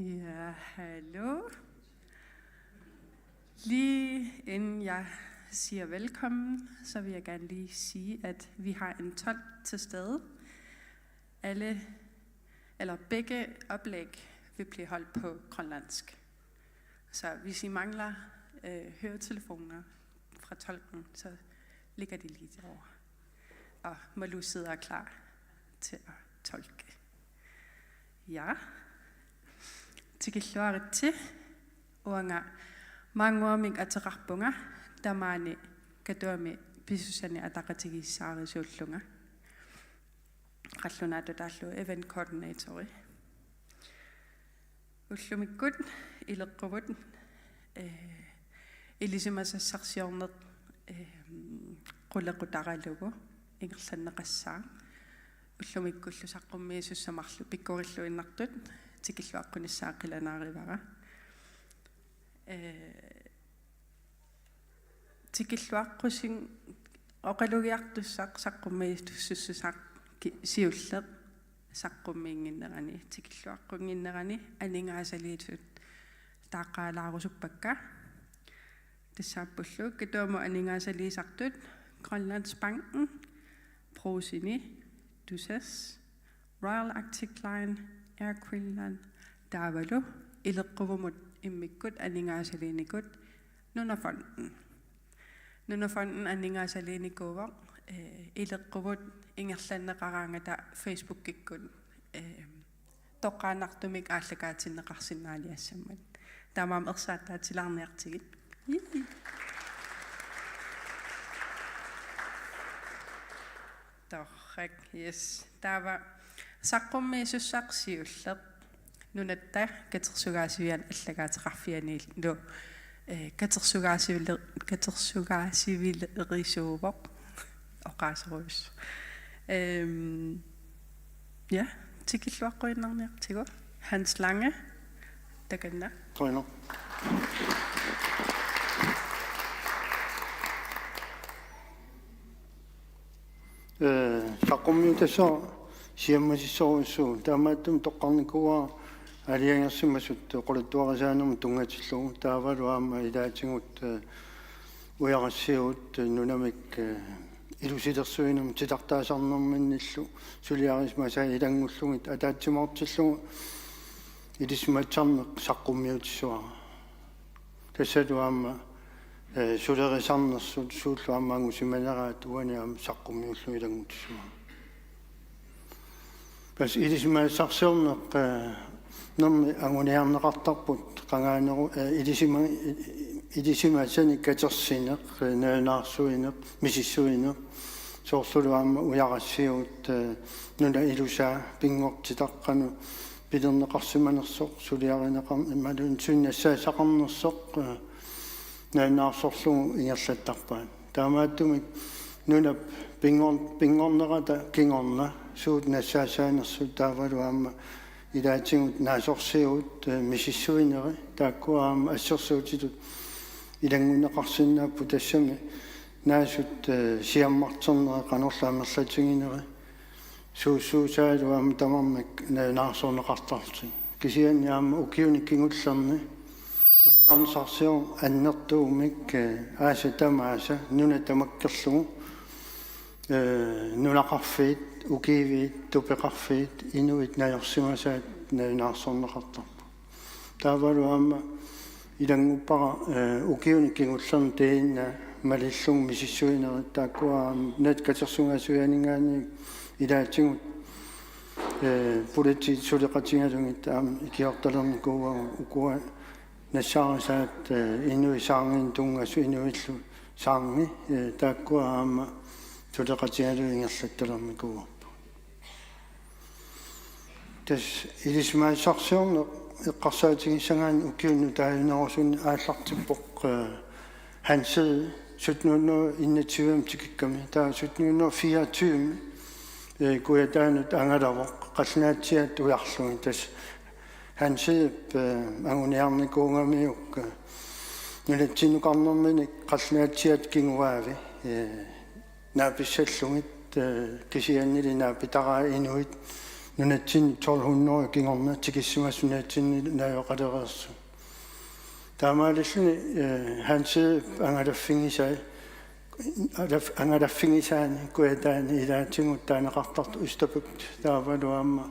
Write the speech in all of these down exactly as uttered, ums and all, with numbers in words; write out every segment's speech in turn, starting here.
Ja, hallo. Lige inden jeg siger velkommen, så vil jeg gerne lige sige, at vi har en tolk til stede. Alle, eller begge oplæg vil blive holdt på grønlandsk. Så hvis I mangler øh, høretelefoner fra tolken, så ligger de lige derovre. Og Malou sidder klar til at tolke. Ja. Tikilluaritsi. Uanga Maannguamik ateqarpunga, tamaani Katuami pisussani ataqatigiissaarisuullunga. Qallunaatut taallugu event coordinatori. Ullumikkut ileqquvut, eh, ilisimasassarsiorneq, eh, qulequtaralugu ingerlanneqassaaq. Ullumikkullu saqqummiisussat marluk pikkorilluinnartut tikilluaqqunissaa qilanaarivara. Eh, tikilluaqqusin-, oqalugiartussaq saqqummiisussaq ki-, siulleq saqqummiinnginnerani, tikilluaqqunnginnerani aningaasaliisut taaqqaalaarusuppakka. Tassaappullu Katuamut aningaasaliisartut Grønlandsbanken, Brugseni, Tusass, Royal Arctic Line, Air Greenland, taavalu ileqquvumut immikkut aningaasaliinikut Nunafonden. Nunafonden aningaasaliinikuuvoq, eh, ileqquvut ingerlanneqaraangata Facebookikkut, eh, toqqaannartumik aallakaatinneqarsinnaaniassammat. Taamaammat ersaattaatilaarniartigit. Torrak, yes. Taava saqqummiisussaq siulleq nunatta katersugaasiviani allagaateqarfianilu, eh, katersugaasivile-, katersugaasivilerisuuvoq. Oqaaseruis. Ehm, ja, tikilluaqquinnarniartigu. Hans Lange, takanna. Qujanaq. Eh, saqqummiutissaq siammasissorujussuuvoq. Taamaattumik toqqarnikuuara aalajangersimasut oqaluttuarisaanermut tunngatillugu. Taavalu aamma ilaatigut, eh, ujarassiuut, eh, nunamik, eh, ilusilersuinermik titartaasarnerminnillu suliarisimasai ilanngullugit ataatsimoortillugu ilisimasassarneq saqqummiutissavara. Tassalu aamma, eh, sulerisarnersut suullu aamma angusimaneraat uani aamma saqqummiullugu ilanngutissavara. Tassa ilisimasassarsiorneq, eh, -nermi anguniarneqartarput qangaaneru-, eh, ilisima-, ilisimasanik katersineq, eh, nalunaarsuineq, misissuineq, soorlulu aamma ujarassiuut, eh, nunap ilusaa pinngortitaq qanoq pilerneqarsimanersoq, suliarineqar-, imaluunniit suut nassaassaqarnersoq, eh, nalunaarsorlugu ingerlattarpaat. Taamaattumik nunap pinngor-, pinngornerata kingorna suut nassaassaanersut taavalu aamma ilaatigut naasorsiuut, eh, misissuineri, taakkua aamma assersuutitut ilanngunneqarsinnaapput, tassami naasut, eh, siammarterneri, qanorlu amerlatigineri, suussuusaalu aamma tamarmik nalunaarsorneqartarlutik. Kisianni aamma ukiuni kingullerni ullaarnisarsioq annertuumik, eh, aasat tamaasa nuna tamakkerlugu, eh, nunaqarfiit, ukiiviit, tupeqarfiit, inuit najorsimasaat nalunaarsorneqartarput. Taavalu aamma ilannguppara, eh, ukiuni kingullerni taanna malillugu misissuinerit, taakkua aamma nunat katersugaasivianinngaanniit ilaatigut, eh, politiit suleqatigalugit aamma ikiortalernikuuagut, ukua nassaarisaat, eh, inuit saarnginnut tunngasut inuillu saarngi, eh, taakkua aamma suleqatigalugit ingerlattalernikuuarput. Tassa ilisimasassarsiorneq eqqarsaatigissagaanni ukiuni nutaajunerusunni aallartippoq, eh, Hans Egede sytten hundrede enogtyve tikikkami, taava sytten hundrede fireogtyve, eh, Kujataanut angalavoq qallunaatsiaat ujarlugit. Tassa Hans Egedep, eh, anguniarnikuugamiuk, eh, nunatsinnukarnerminik qallunaatsiaat kinguaavi, eh, naapissallugit, eh, kisiannili naapitaraa inuit Nunatsinni tolv hundrede kingorna tikissimasoq nunatsinni najugaqalereersut. Taamaalilluni, eh, Hansi angalaffigisai, alaf-, angalaffigisaani kujataani ilaatigut taaneqartartut Østerbygd taavalu aamma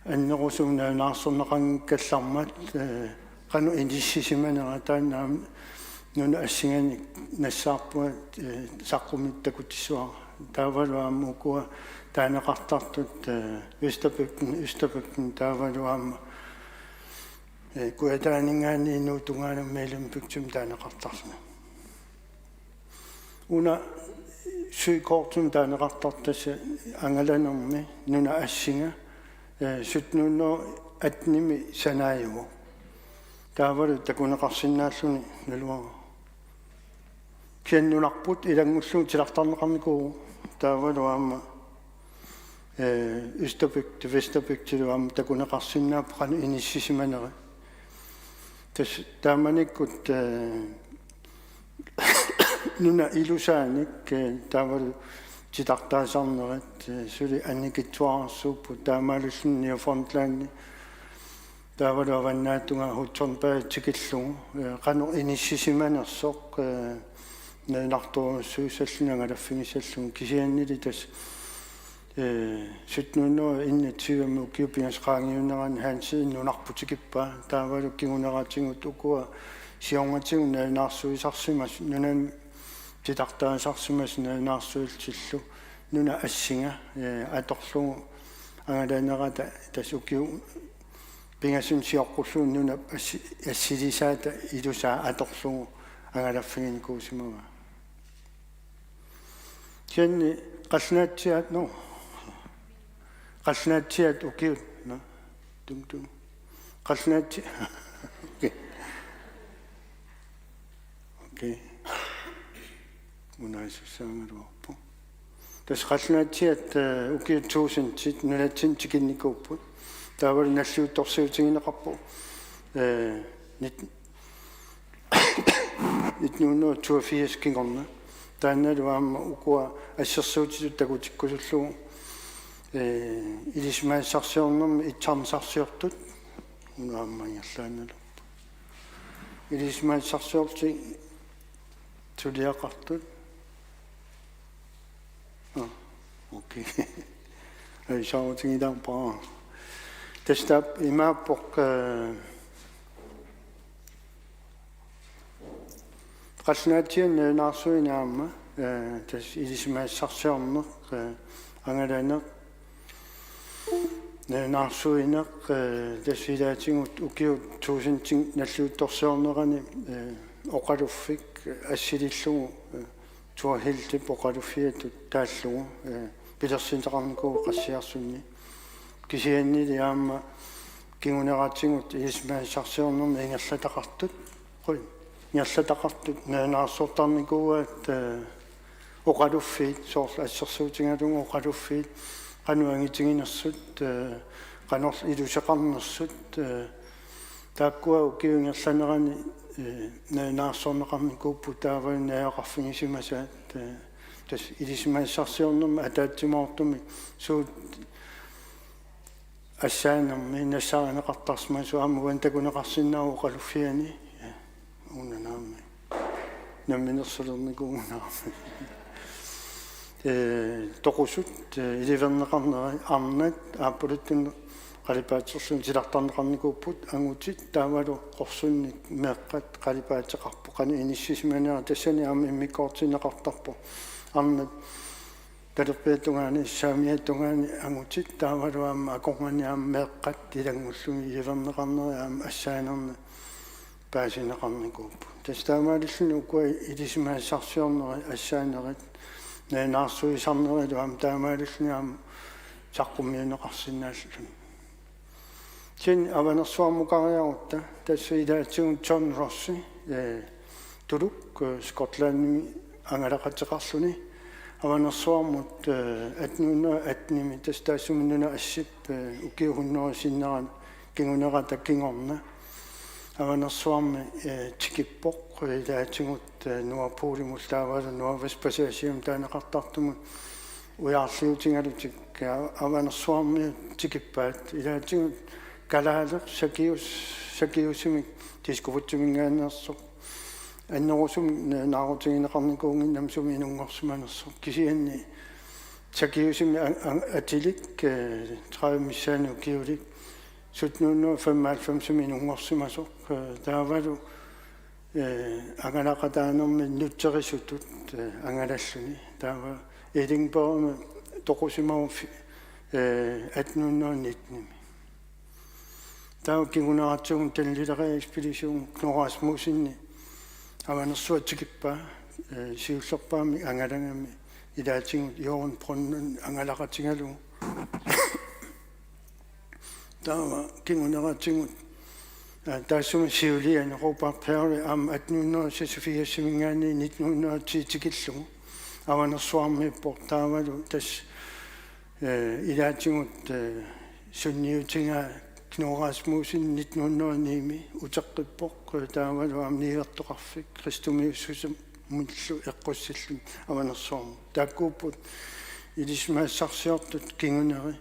annerusumik nalunaarsorneqanngikkallarmat, eh, qanoq inissisimanera taanna aamma nunap assinganik nassaarpunga, eh, saqqummiussissuara. Taavalu aamma ukua taaneqartartut, eh, Østerbygden, Østerbygden taavalu aamma, eh, kujataaninngaanniit inuup tungaanut Mellembygdimik taaneqartarluni. Una søkortimik taaneqartartoq tassa angalanermi nunap assinga, eh, sytten hundrede attenimi sanaajuvoq. Taavalu takuneqarsinnaalluni naluara. Kisianni nunarput ilanngullugu titartarneqarnikuuvoq. Taavalu aamma, eh, Østerbygd, Vesterbygdilu aamma takuneqarsinnaapput qanoq inissisimanera. Tassa taamanikkut, eh, nunap ilusaanik, eh, taavalu titartaasarnerat, eh, suli annikitsuararsuupput taamaalilluni Newfoundlandi. Taavalu avannaata tungaanut Hudson Bay tikillugu, eh, qanoq inissisimanersoq, eh, nalunartorujussuussallugu angalaffigissallugu kisiannili tassa, eh, sytten hundrede enogtyve ukiut pingasut qaangiunnerani Hansi nunarput tikippaa taavalu kinguneratigut ukua siornatigut nalunaarsuisarsimasut nunami titartaasarsimasut nalunaarsuillutillu nunap assinga, eh, atorlugu angalanerata tassa ukiut pingasut sioqqullugu nunap assi-, assilisaata ilusaa atorlugu angalaffiginikuusimavaa. Kisianni qallunaatsiaat, nå. Qallunaatsiaat ukiut, nå. Tung, tung. Qallunaatsi-, okay. Okay. Unaasussaagaluarpoq. Tassa qallunaatsiaat, eh, ukiut tuusintit nunatsinni tikinnikuupput. Taavalu nalliuttorsiutigineqarpoq, eh, nit-, nitten hundrede og toogfirs kingorna. Taannalu aamma ukua assersuutitut takutikkusullugu, eh, ilisimasassarsiornermi itsarnisarsiortut. Una aamma ingerlaannalerpoq. Ilisimasassarsiortut suliaqartut. Ah, okay. Ai, saavutigilaarpara. Tassa taanna imaappoq, eh, qallunaatsianik nalunaarsui aamma, eh, tassa ilisimasassarsiorneq, eh, angalaneq, nalunaarsuineq, eh, tassa ilaatigut ukiut tuusintit nalliuttorsiornerani, eh, oqaluffik assilillugu, eh, Thorhildip oqaluffiatut taallugu, eh, pilersinneqarnikuuvoq Qassiarsunni. Kisiannili aamma kinguneratigut ilisimasassarsiornermi ingerlataqartut, qul-, ingerlataqartut nalunaarsortarnikuuaat, eh, oqaluffiit, soorlu assersuutigalugu oqaluffiit, qanoq angitiginersut, eh, qanorlu iluseqarnersut, eh, taakkua ukiup ingerlanerani, eh, nalunaarsorneqarnikuupput taavalu najugaqarfigisimasaat, eh, tassa ilisimasassarsiornermi ataatsimoortumik suut assaanermi nassaarineqartarsimasoq aamma uani takuneqarsinnaavoq oqaluffiani. Una naammi. Namminersulernikuuvugut naammi. Eh, toqusut, eh, iliverneqarneri arnat aappaluttunik qalipaaterlugit titartarneqarnikuupput angutit taavalu qorsunnik meeqqat qalipaateqarput qanoq inissisimanera tassani aamma immikkoortinneqartarpoq arnat talerpiata tungaani, saamiata tungaani angutit taavalu aamma akornanni aamma meeqqat ilanngullugit iliverneqarneri aamma assaanerni paasineqarnikuupput. Tassa taamaalilluni ukua ilisimasassarsiornerit assaanerit nalunaarsuisarnerilu aamma taamaalilluni aamma saqqummiunneqarsinnaalluni. Kisianni Avanersuarmukariarutta tassa ilaatigut John Ross, eh, Tuluk, eh, Skotlandimi angalaqateqarluni. Avanersuarmut, eh, atten hundrede attenimi tassa taassuma nunap assip, eh, ukiut hundrede sinnerani kingunerata kingorna. Avanersuarmi, eh, tikippoq, eh, ilaatigut, eh, Nordpolimut taavalu Nordvestpassagemut taaneqartartumut Ujaarliutigalutik, a-, Avanersuarmiut tikippaat, ilaatigut kalaaleq Sakius-, Sakiusimik Diskobugtiminngaanneersoq, annerusumik na-, naarutigineqarnikuunnginnami sumi inunngorsimanersoq, kisianni Sakiusimi a-, a-, atilik, eh, tredive missaani ukiulik, sytten hundrede og femoghalvfemsimi inunngorsimasoq, eh, taavalu, eh, angalaqataanermi nutserisutut, eh, angalalluni. Taava Edinburghimi toqusimavoq fi-, eh, atten hundrede nittenimi. Taava kinguneratsigu den litterære ekspedition Knud Rasmussenip Avanersuaq tikippaa, eh, siullerpaamik angalagami ilaatigut Jørgen Brønlund angalaqatigalugu. Taava kinguneratigut, eh, taassuma siuliani Robert Peary aamma atten hundrede seksogfirsiminngaanniit nitten hundrede ti tikillugu Avanersuarmiippoq, taavalu tassa, eh, ilaatigut, eh, sunniutigaa Knud Rasmussen nitten hundrede nimi uteqqippoq, eh, taavalu aamma niuertoqarfik kristumiussusimmullu eqqussillutik Avanersuarmut. Taakkuupput ilisimasassarsiortut kinguneri.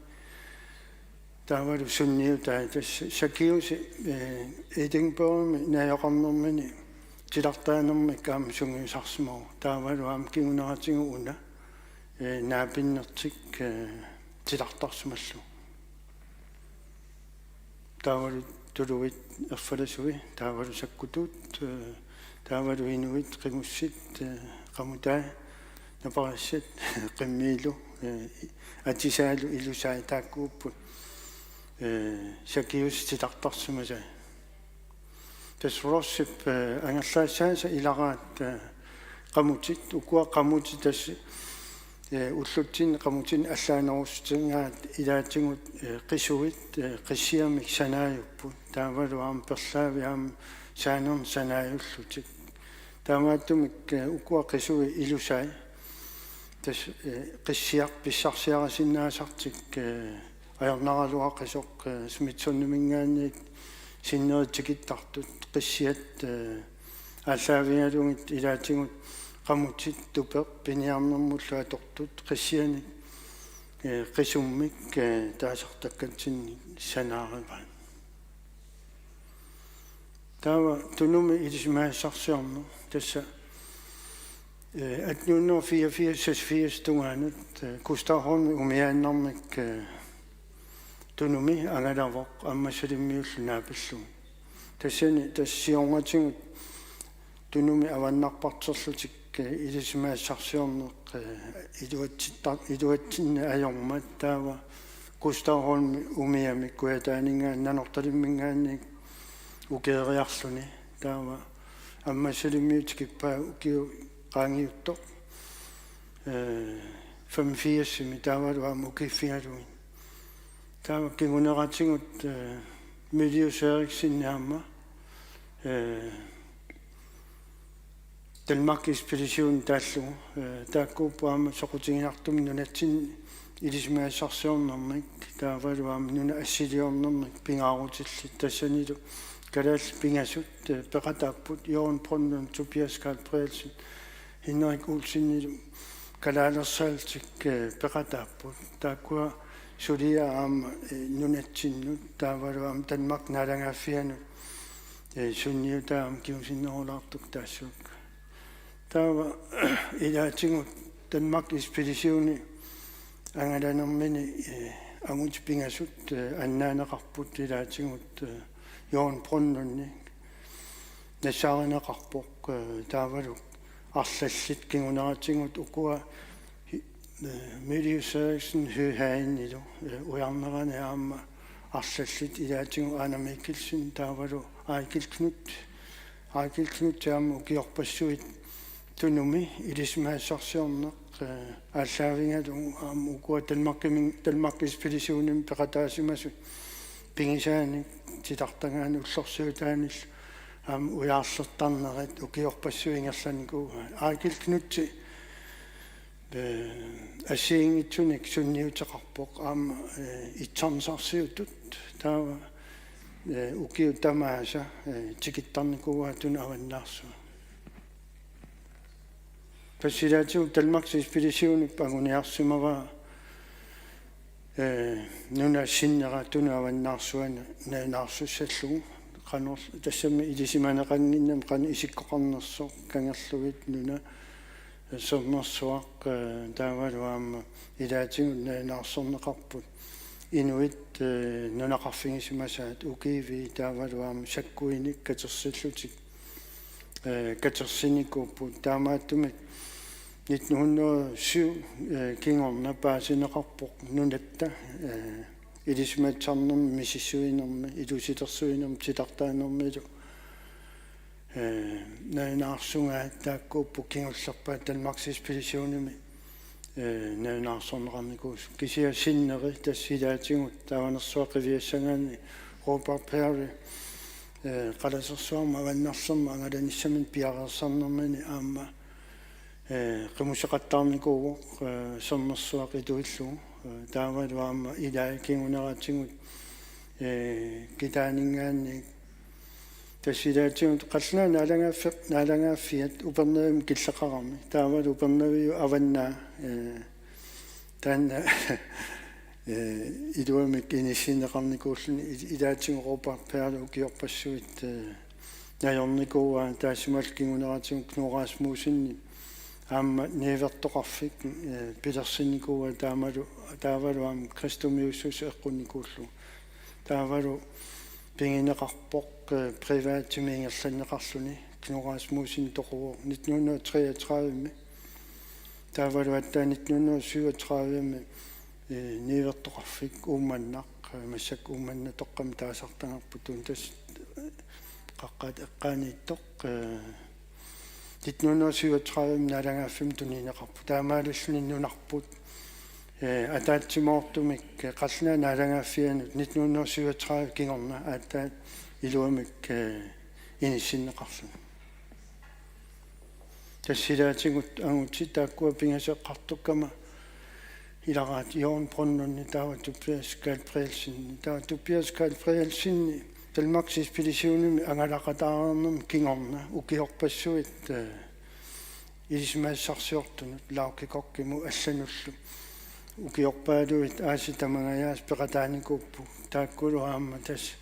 Taavalu sunniutai tassa Sakiusi, eh, Edinburghimi najugaqarnermini titartaanermik aamma sungiusarsimavoq. Taavalu aamma kinguneratigut una, eh, naapinnertik, eh, titartarsimallugu. Taavalu tuluit erfalasui, taavalu sakkutuut, eh, taavalu inuit, qingussit, eh, qamutai, naparassat, qimmiilu, eh, atisaalu, ilusai, taakkuupput, eh, Sakiusi titartarsimasai. Tassa Rossip, eh, angerlaassaasa ilagaat, eh, qamutit, ukua qamutit tassa, eh, ullutsinni qamutinni allaanerussutigaat ilaatigut, eh, qisuit, eh, qissiamik sanaajupput. Taavalu aamma perlaavi aamma saanernik sanaajullutik. Taamaattumik, eh, ukua qisui ilusai. Tassa, eh, qissiaq pissarsiarisinnaasartik, eh, ajornaraluaqisoq, eh, Smithsoniminngaanniit sinneri tikittartut, qissiat, eh, aallaavigalugit ilaatigut qamutit tupeq piniarnermullu atortut qissianik, eh, qisummik, eh, taasartakkatsinnik sanaarivaat. Taava Tunumi ilisimasassarsiorneq tassa, eh, atten hundrede fireogfirs seksogfirs tungaanut, eh, Gustav Holmip umiaannarmik, eh, Tunumi angalavoq Ammassalimmiullu naapillugit. Tassani tassa siornatigut Tunumi avannarparterlutik, eh, ilisimasassarsiorneq, eh, iluatsitta-, iluatsinneq ajormat taava Gustav Holmip umiamik Kujataaninngaanniit Nanortalimminngaanniit ukeeriarluni. Taava Ammassalimmiut tikippaa ukiut qaangiuttoq, eh, femogfirsimi taavalu aamma ukiiffigalugit. Taava kinguneratigut, eh, Mylius-Erichsen aamma, eh, Danmark Ekspedition taallugu, eh, taakkuupput aamma soqutiginartumik nunatsinni ilisimasassarsiornermik, taavalu aamma nunat assiliornermik pingaarutillit, tassanilu kalaallit pingasut, eh, peqataapput, Jørgen Brønlund, Tobias Gabrielsen, Henrik Olsenilu kalaalersaallutik, eh, peqataapput. Taakkua suliaat aamma, eh, nunatsinnut taavalu aamma Danmark naalagaaffianut, eh, sunniutai aamma kingusinnerulaartut taassavakka. Taava ilaatigut Danmark Ekspeditioni angalanermini, eh, angutit pingasut, eh, annaaneqarput, ilaatigut, eh, Jørgen Brønlundi nassaarineqarpoq, eh, taavalu arlallit kinguneratigut ukua hi-, eh, Mylius-Erichsen Høhagennilu, eh, ujarnerani aamma arlallit ilaatigut Ejnar Mikkelsen taavalu Eigil Knuth. Eigil Knuth aamma ukiorpassuit Tunumi ilisimasassarsiorneq, eh, aallaavigalugu aamma ukua Danmarkimi-, Danmark Ekspeditionimi peqataasimasut pigisaanik titartagaanik ullorsiutaanillu aamma ujaarlertarnerat ukiorpassuit ingerlanikuuaat. Eigil Knuthi, eh, assigiinngitsunik sunniuteqarpoq aamma, eh, itsarnisarsiutut taava, eh, ukiut tamaasa, eh, tikittarnikuuaat Tunut avannaarsua. Tassa ilaatigut Danmarks Ekspeditionip anguniarsimavaa, eh, nunap sinnera Tunut avannaarsuani nalunaarsussallugu, qanoq tassami ilisimaneqannginnami qanoq isikkoqarnersoq, Kangerlummi nuna, eh, Sermersuaq, eh, taavalu aamma ilaatigut nalunaarsorneqarput inuit, eh, nunaqarfigisimasaat, ukiivii taavalu aamma sakkuinik katersillutik, eh, katersinikuupput. Taamaattumik nitten hundrede og syv, eh, kingorna paasineqarpoq nunatta, eh, ilisimatusarnermi, misissuinermi, ilusilersuinermi, titartaanermilu, eh, nalunaarsugaat taakkuupput kingullerpaat Danmarks Ekspeditionimi, eh, nalunaarsorneqarnikuusut. Kisianni sinneri tassa ilaatigut Avanersuaq qiviassagaanni Robert Peary, eh, Qalasersuarmi avannarlermi angalanissaminut piareersarnermini aamma, eh, qimusseqattaarnikuuvoq, eh, Sermersuaq ituillugu, eh, taavalu aamma ilai kinguneratigut, eh, Kitaaninngaanniit. Tassa ilaatigut qallunaat naalagaaffi-, naalagaaffiat Upernavimmi killeqarami. Taavalu Upernaviup avannaa, eh, taanna, eh, iluamik inissinneqarnikuulluni, i-, ilaatigut Robert Peary ukiorpassuit, eh, najornikuuaa, taassumalu kinguneratigut Knud Rasmussenip aamma niuertoqarfik, eh, pilersinnikuuaa, taamalu, taavalu aamma kristumiussuseq eqqunnikuullugu. Taavalu pigineqarpoq, eh, privatimik ingerlanneqarluni, Knud Rasmussen toquvoq nitten hundrede og treogtredive-mi. Taavalu aatsaat nitten hundrede og syvogtredive-mi, eh, niuertoqarfik Uummannaq, eh, massakkut Uummannatoqqami taasartagarput, tassa, eh, qaqqat eqqaaniittoq, eh, nitten hundrede og syvogtredive naalagaaffimmut tunineqarpoq. Taamaalilluni nunarput, eh, ataatsimoortumik, eh, qallunaat naalagaaffianut nitten hundrede og syvogtredive kingorna aatsaat iluamik, eh, inissinneqarluni. Tassa ilaatigut angutit taakkua pingasut eqqartukkama ilagaat Jørgen Brønlund taava Tobias Gabrielsen. Taava Tobias Gabrielsen Danmarks Ekspeditionimi angalaqataareernermi kingorna ukiorpassuit, eh, ilisimasassarsiortunut Lauge Kochimut allanullu ukiorpaaluit aasiit tamangajaasa peqataanikuupput. Taakkulu aamma tassa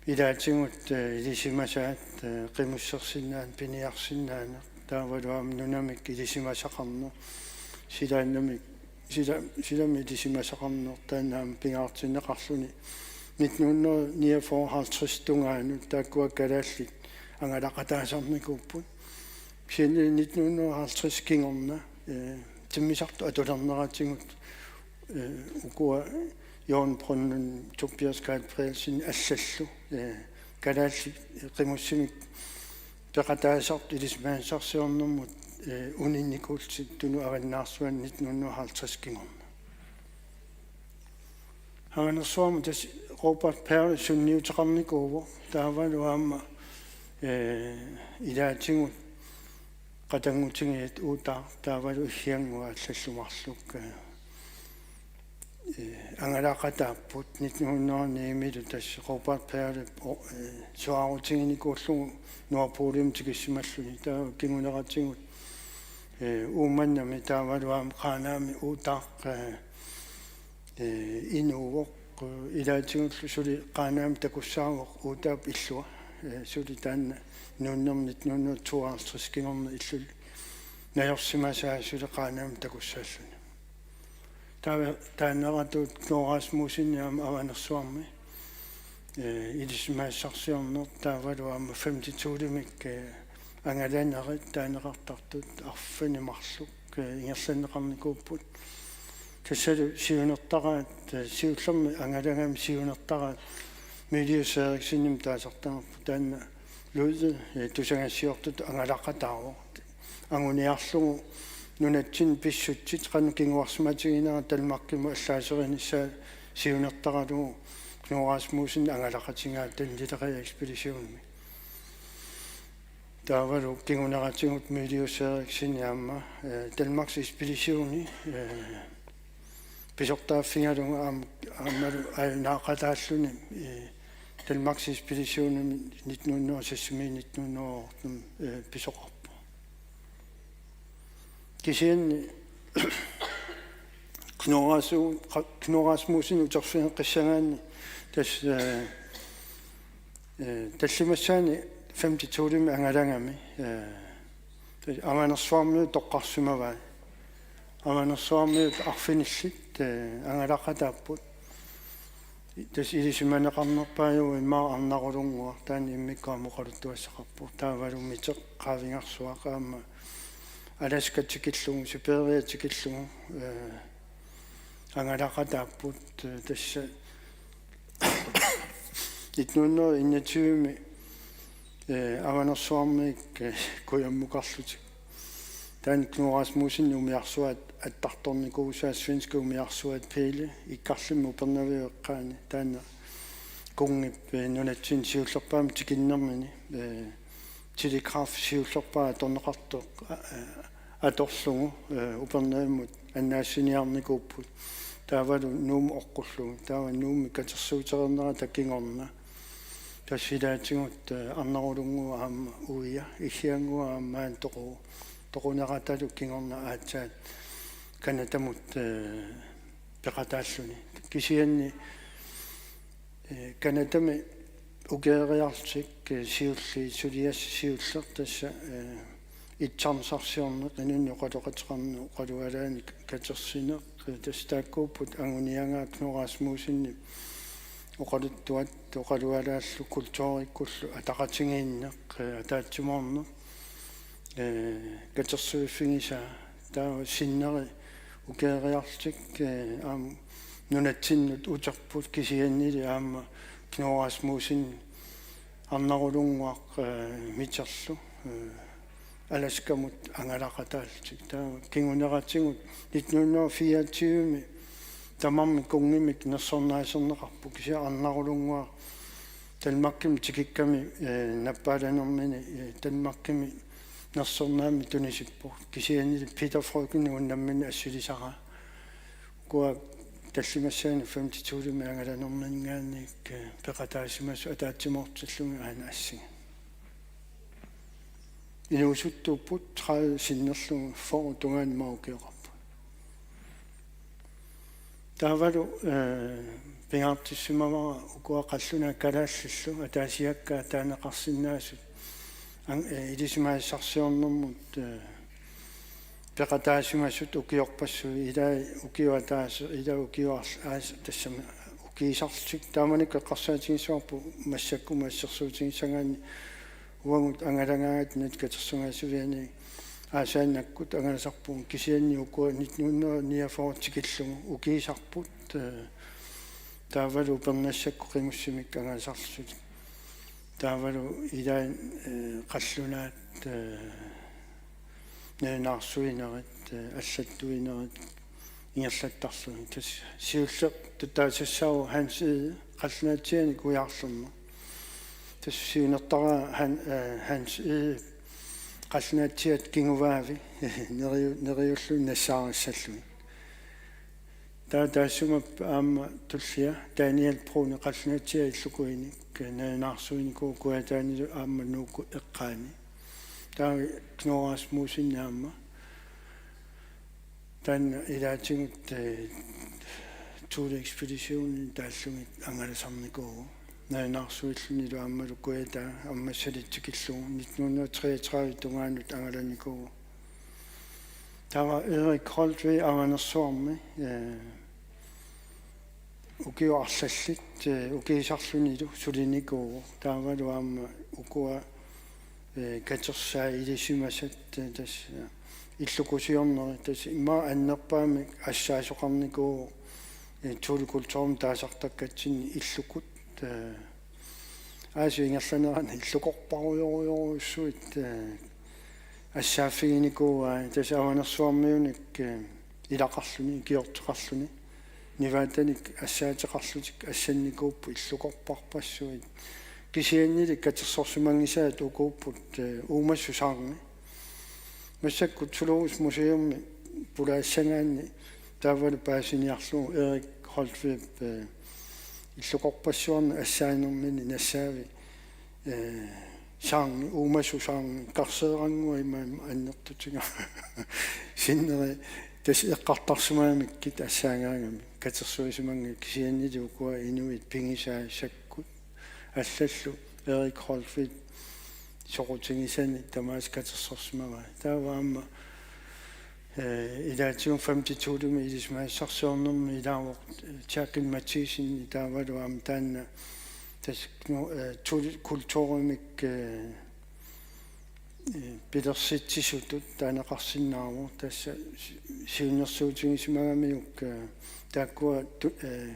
ilaatigut, eh, ilisimasaat, eh, qimussersinnaaneq, piniarsinnaaneq, taavalu aamma nunamik ilisimasaqarneq, silaannamik, sila-, silamik ilisimasaqarneq, taanna aamma pingaartinneqarluni nitten hundrede niogfyrre halvtreds tungaanut taakkua kalaallit angalaqataasarnikuupput. Kisianni nitten hundrede halvtreds kingorna, eh, timmisartut atulerneratigut, eh, ukua Jørgen Brønlund, Tobias Gabrielsen allallu, eh, kalaallit qimussimik peqataasartut ilisimasassarsiornermut, eh, uninnikuullutik Tunut avannaarsuani nitten hundrede halvtreds kingorna. Avanersuarmi tassa Robert Peary sunniuteqarnikuuvoq, taavalu aamma, eh, ilaatigut qatanngutigiit Uutaaq taavalu Iggiannguaq allallu marluk, eh, eh, angalaqataapput. Nitten hundrede og ni-milu tassa Robert Pearyp, eh, suaarutiginikuullugu Nordpolimut tikissimalluni, taava kinguneratigut, eh, Uummannami taavalu aamma Qaanaami Uutaaq, eh, eh, inuuvoq, eh, ilaatigullu suli Qaanaami takussaavoq Uutaap illua, eh, suli taanna nuunnermi nitten hundrede tooghalvtreds kingorna illuni najorsimasaa suli Qaanaami takussaalluni. Taava taaneratut Knud Rasmussenip aamma Avanersuarmi, eh, ilisimasassarsiorneq taavalu aamma femte Thulemik, eh, angalanerit taaneqartartut arfineq-marluk, eh, ingerlanneqarnikuupput. Tassalu siunertaraat, eh, siullermik angalagami siunertaraat Mylius-Erichsenimik taasartagarput, taanna Ludvig, eh, tusagassiortutut angalaqataavoq. Anguniarlugu nunatsinni pissutsit qanoq kinguarsimatiginera Danmarkimut allaaserinissaa siunertaralugu Knud Rasmussen angalaqatigaa Den Litterære Ekspeditionimi. Taavalu kinguneratigut Mylius-Erichsen aamma, eh, Danmarks Ekspeditioni, eh, pisortaaffigalugu aam-, aammalu ajunaaqataalluni, eh, Danmarks Ekspeditionimi nitten hundrede og seks-imiit nitten hundrede og otte, eh, pisoqarpoq. Kisianni Knud Rasu-, Knud Rasmussen uterfigeqqissagaanni tassa, eh, eh, tallimassaani femte Thulemi angalagami, eh, tassa Avanersuarmiut toqqarsimavai. Avanersuarmiut arfinillit, eh, angalaqataapput. Tassa ilisimaneqarnerpaajuvoq immaqa Arnarulunnguaq, taanna immikkut aamma oqaluttuassaqarpoq. Taavalu Miteq Qaavigarsuaq aamma Alaska tikillugu, Siberia tikillugu, eh, angalaqataapput, eh, tassa nitten hundrede enogtyve-mi, eh, Avanersuarmiit, eh, kujammukarlutik. Taanna Knud Rasmussenip umiarsuaat attartornikuusaa, svenskit umiarsuaat Pele Ikkarlimmi Upernaviup eqqaani, taanna kunngip, eh, nunatsinni siullerpaamik tikinnermini, eh, telegraf siullerpaaq atorneqartoq, eh, atorlugu, eh, Upernavimmut annaassiniarnikuupput. Taavalu Nuummut oqqullugit. Taava Nuummi katersuutereernerata kingorna. Tassa ilaatigut, eh, Arnarulunnguaq aamma uia, Iggiannguaq aamma maani toqu-, toquneratalu kingorna aatsaat Canadamut, eh, peqataalluni. Kisianni, eh, Canadami ukioriarlutik, eh, siulliit suliassat siulleq tassa, eh, itsarnisarsiorneq inunnik oqaloqateqarneq oqalualaannik katersineq, eh, tassa taakkuupput anguniagaa Knud Rasmussenip oqaluttuat oqalualaallu kulturikkullu ataqatigiinneq, eh, ataatsimoorneq, eh, katersuiffigisaa. Taava sinneri ukioriarlutik, eh, aamma nunatsinnut uterput, kisiannili aamma Knud Rasmussen Arnarulunnguaq, eh, Miterlu, eh, Alaskamut angalaqataallutik. Taava kinguneratigut nitten hundrede fireogtyve-mi tamarmik kunngimik nersornaaserneqarput, kisianni Arnarulunnguaq Danmarkimi tikikkami, eh, nappaalanermini, eh, Danmarkimi nersornaammik tunisippoq. Kisiannili Peter Freuchen uani nammineq assilisaraa. Ukua tallimassaani femte Thulemi angalanerminngaanniit, eh, peqataasimasut ataatsimoortillugit aana assingi. Inuusuttuupput tredive sinnerlugit, fyrre tungaanut ukioqarput. Taavalu, eh, pingaartissimavara ukua qallunaat kalaallillu ataasiakkaat taaneqarsinnaasut an-, eh, ilisimasassarsiornermut, eh, peqataasimasut ukiorpassuit, ilai ukioq ataaseq, ilai ukioq aas-, tassami ukiisarlutik. Taamanikkut eqqarsaatigissavarput massakkumut assersuutigissagaanni uagut angalagaangatta Nunatta Katersugaasiviani aasaannakkut angalasarpugut, kisianni ukua nitten hundrede niogfyrre tikillugu ukiisarput, eh, taavalu upernassakkut qimussimik angalasarlutik. Taavalu ilaat, eh, qallunaat, eh, nalunaarsuinerit, eh, allattuinerit ingerlattarlugit. Tassa siulleq taasassaavoq Hans Egede, qallunaatsianik ujarlerneq. Tassa siunertaraa Han-, eh, Hans Egede qallunaatsiaat kinguvaavi neriu-, neriulluni nassaarissalluni. Taava taassuma aamma tullia Daniel Bruun qallunaatsiaat illukuinik nalunaarsuinikuuvoq, Kujataanilu aamma Nuukkut eqqaani. Taava Knud Rasmussen aamma. Taanna ilaatigut, eh, Thule Expeditionini taallugit angalasarnikuuvoq. Nalunaarsuillunilu aammalu Kujataa aamma salitsikillugu nitten hundrede treogtredive tungaanut angalanikuuvoq. Taava Erik Holtved Avanersuarmi, eh, ukioq arlallit, eh, ukiisarlunilu sulinikuuvoq. Taavalu aamma ukua, eh, katersaat ilisimasat, eh, tassa illukusiornerit, tassa immaqa annerpaamik assaasoqarnikuuvoq, eh, Thule kulturimik taasartakkatsinni illukut, eh, aasiit ingerlaneranni illukorparujorujorujussuit, eh, assaaffiginikuuai, tassa Avanersuarmiunik, eh, ilaqarluni, ikiorteqarluni, nivaatanik assaateqarlutik assannikuupput illukorparpassuit. Kisiannili katersorsimanngisaat ukuupput, eh, uumasut sangi. Massakkut Zoologisk Museumi pulaassagaanni taavalu paasiniarlugu Erik Holtved, eh, illukorpassuarnik assaanermini nassaavi, eh, Sangi, uumasut sangi, karseerannguaq imaammat annertutigaaq. Sinneri tassa eqqartarsimagamikkit assaagaangami, katersuisimanngilaq kisiannili ukua inuit pigisaat sakkut. Allallu Erik Holtvedt soqutigisani tamaasa katersorsimavai. Taava aamma, eh, ilaatigut femogtyvemi ilisimasassarsiornermi ilaavoq, eh, Tjaakkil Mathiesen, taavalu aamma taanna tassa nu-, eh, Thule kulturimik, eh, eh, pilersitsisutut taaneqarsinnaavoq, tassa si-, siunnersuutigisimagamiuk, eh, taakkua tu-, eh,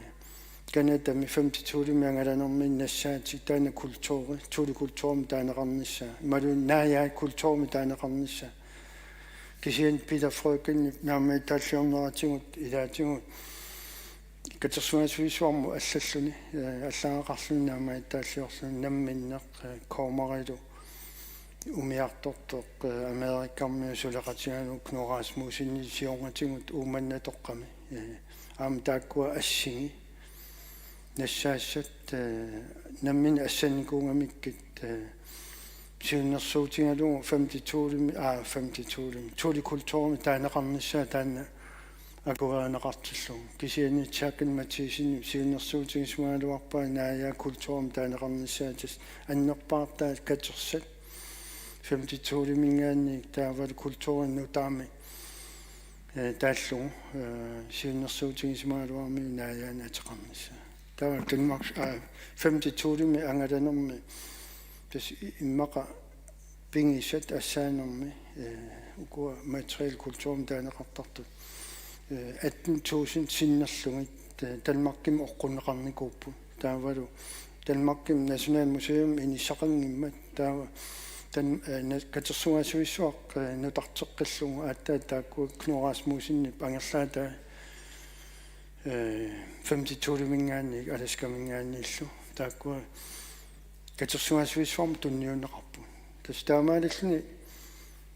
Canadami femogtyvemi angalanermi nassaatik taanna kulturi, Thule kulturimik taaneqarnissaa, imaluunniit Naajaat kulturimik taaneqarnissaa. Kisianni Peter Freuchenip naammagittaalliorneratigut ilaatigut katersugaasivissuarmut allalluni, eh, allaagaqarluni naammagittaalliorluni namminneq, eh, Kommerilu umiartortoq, eh, Amerikarmiut suleqatigalugit Knud Rasmussenip siornatigut Uummannatoqqami, eh, aamma taakkua assingi nassaassat, eh, namminneq assannikuugamikkit, eh, siunnersuutigalugu femogtyvemi, aa, femogtyvemi, Thule kulturimik taaneqarnissaa taanna akuerineqartillugu. Kisianni Tjaakkil Mathiesen siunnersuutigisimagaluarpaa Naajaat kulturimik taaneqarnissaa, tassa annerpaartaat katersat femogtyveminngaanniit taavalu kulturinut taama, eh, taallugu, eh, siunnersuutigisimagaluarmiuk Naajaanik ateqarnissaa. Taava Danmark, eh, femogtyvemi angalanermi tassa i-, immaqa pigisat assaanermi, eh, ukua materiel kulturimik taaneqartartut, eh, atten tusind sinnerlugit, eh, Danmarkimi oqqunneqarnikuupput. Taavalu Danmarkimi Nationalmuseum inissaqanngimmat taava tan-, eh, na-, katersugaasivissuaq, eh, nutarteqqillugu aatsaat taakku Knud Rasmussenip angerlaatai, eh, femogtyveminngaanniit Alaskaminngaanniillu. Taakkua katersugaasivissuarmut tunniunneqarput. Tassa taamaalilluni,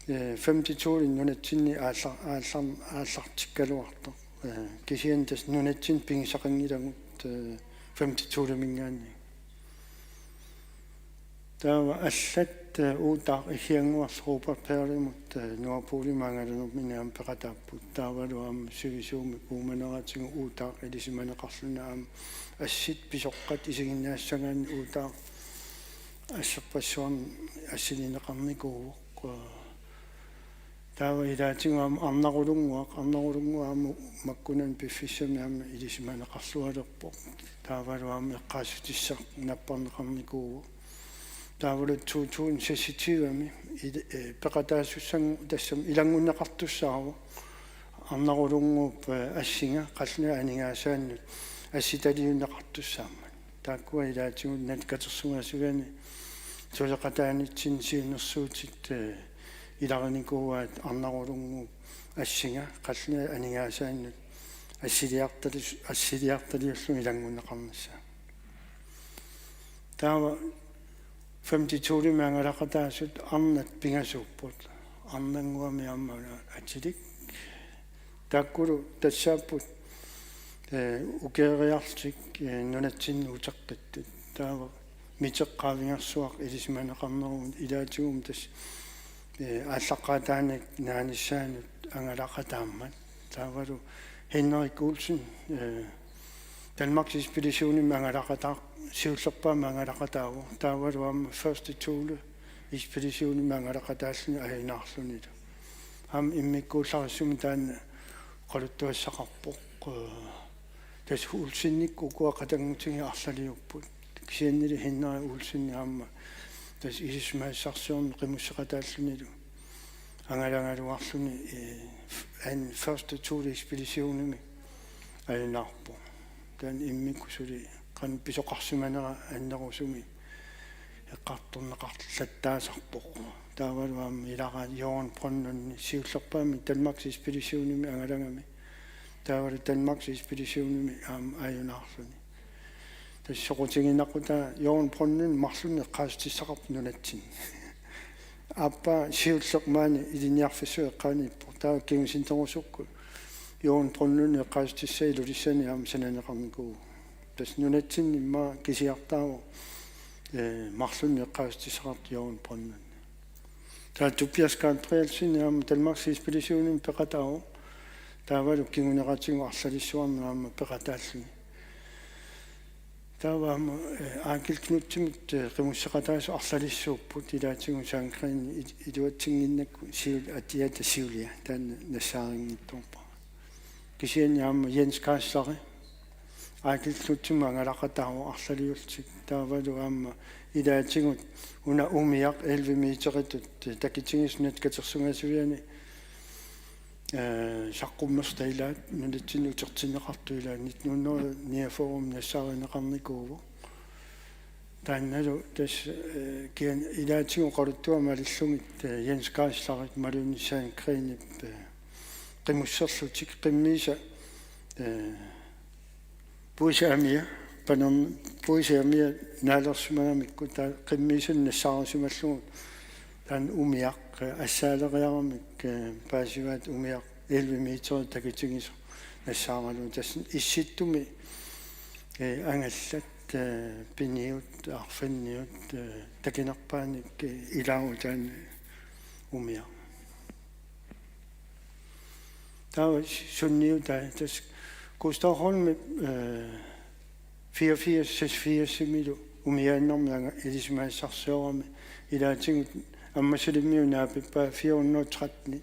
eh, femogtyve nunatsinni aallar-, aallar-, aallartikkaluartoq. Eh, kisianni tassa nunatsinni pigisaqanngilagut, eh, femogtyveminngaanniit. Taava allat, eh, Uutaaq Iggiannguarlu Robert Pearimut, eh, Nordpolimik angalanermini aamma peqataapput. Taavalu aamma sivisuumik uumaneratigut Uutaaq ilisimaneqarluni aamma assit pisoqqat isiginnaassagaanni Uutaaq asserpassuarnik assilineqarnikuuvoq. Taava ilaatigut aamma Arnarulunnguaq, Arnarulunnguaq aamma makkunani piffissami aamma ilisimaneqarlualerpoq. Taavalu aamma eqqaassutissaq napparneqarnikuuvoq. Taavalu to tusind seksogtyvemi il-, eh, peqataasussanngooq tassami ilanngunneqartussaavoq. Arnarulunnguup, eh, assinga qallunaat aningaasaannut assitaliunneqartussaammat. Taakkua ilaatigut nat katersugaasiviani suleqataanitsinni siunnersuutit, eh, ilarinikuuaat Arnarulunnguup assinga qallunaat aningaasaannut assiliartali-, assiliartaliullugu ilanngunneqarnissaa. Taava femogtyvemi angalaqataasut arnat pingasuupput. Arnannguami aamma una atilik. Taakkulu tassaapput, eh, ukeeriarlutik, eh, nunatsinni uteqqittut. Taava miteqqaavingersuaq ilisimaneqarneruvoq ilaatigummi tassa, eh, aallaqqaataaniit naanissaanut angalaqataammat. Taavalu Henrik Olsen, eh, Danmarks Ekspeditionimi angalaqataa-, siullerpaamik angalaqataavoq. Taavalu aamma første Thule Ekspeditionimi angalaqataalluni ajunaarlunilu. Aamma immikkuullarissumik taanna oqaluttuassaqarpoq. Eh, tassa Olsenikkut ukua qatanngutigiit arlaliupput. Kisiannili Henrik Olsen aamma tassa ilisimasassarsiorneq qimusseqataallunilu angalagaluarluni, eh, f-, an første Thule Ekspeditionimi ajunaarpoq. Taanna immikkut suli qanoq pisoqarsimanera annerusumik eqqartorneqarlattaasarpoq. Taavalu aamma ilaqaat Jørgen Brønlund siullerpaamik Danmarks Ekspeditionimi angalagami. Taavalu Danmarks Ekspeditionimi aamma ajunaarluni. Tassa soqutiginaqqutaa Jørgen Brønlund marlunnik eqqaassutissaqarpoq nunatsinni. Aappaa siulleq maani ilinniarfissuup eqqaani ippoq. Taava kingusinnerusukkut Jørgen Brønlundip eqqaassutissaa Ilulissani aamma sananeqarnikuuvoq. Tassa nunatsinni immaqa kisiartaavoq eh, marlunnik eqqaasitsissaqartoq Jørgen Brønlund. Taava Tobias Gabrielsen aamma Danmarks Ekspeditionimi peqataavoq. Taavalu kinguneratigut arlalissuarnut aamma peqataalluni. Taava aamma, eh, Eigil Knudsenimut, eh, qimusseqataasut arlalissuupput, ilaatigut Sandgreenip il-, iluatsinnginnakku siul-, atiata siulia, taanna nassaarinnginnittuarpara. Kisianni aamma Jens Geisler, Eigil Knudsenimut angalaqataavoq arlaliullutik, taavalu aamma ilaatigut una umiaq elleve meteritut, eh, takitigisoq Nunatta Katersugaasiviani, eh, saqqummersitat ilaat nunatsinni utertinneqartut ilaat nitten hundrede niogfyrre nassaarineqarnikuuvoq. Taannalu tassa, eh, kian-, ilaatigut oqaluttuaq malillugit, eh, Jens Geislerip imaluunniit Sandgreenip, eh, qimusserlutik qimmiisa, eh, puisit amia, panerm-, puisit amia naalersimagamikku taava qimmiisanik nassaarusimallugu taanna umiaq, eh, assaaleriaramik, eh, paasivaat umiaq elleve meter takitigisoq nassaaralugu. Tassa Issittumi, eh, angallat, eh, piniut, arfanniut, eh, takinerpaanik, eh, ilaavoq taanna umiaq. Taava sunniutai tassa Gustav Holm, eh, fireogfirs, seksogfirsimilu umiaannarmi anga-, ilisimasassarsiorami ilaatigut Ammassalimmiut naapippaa fire hundrede og tretten.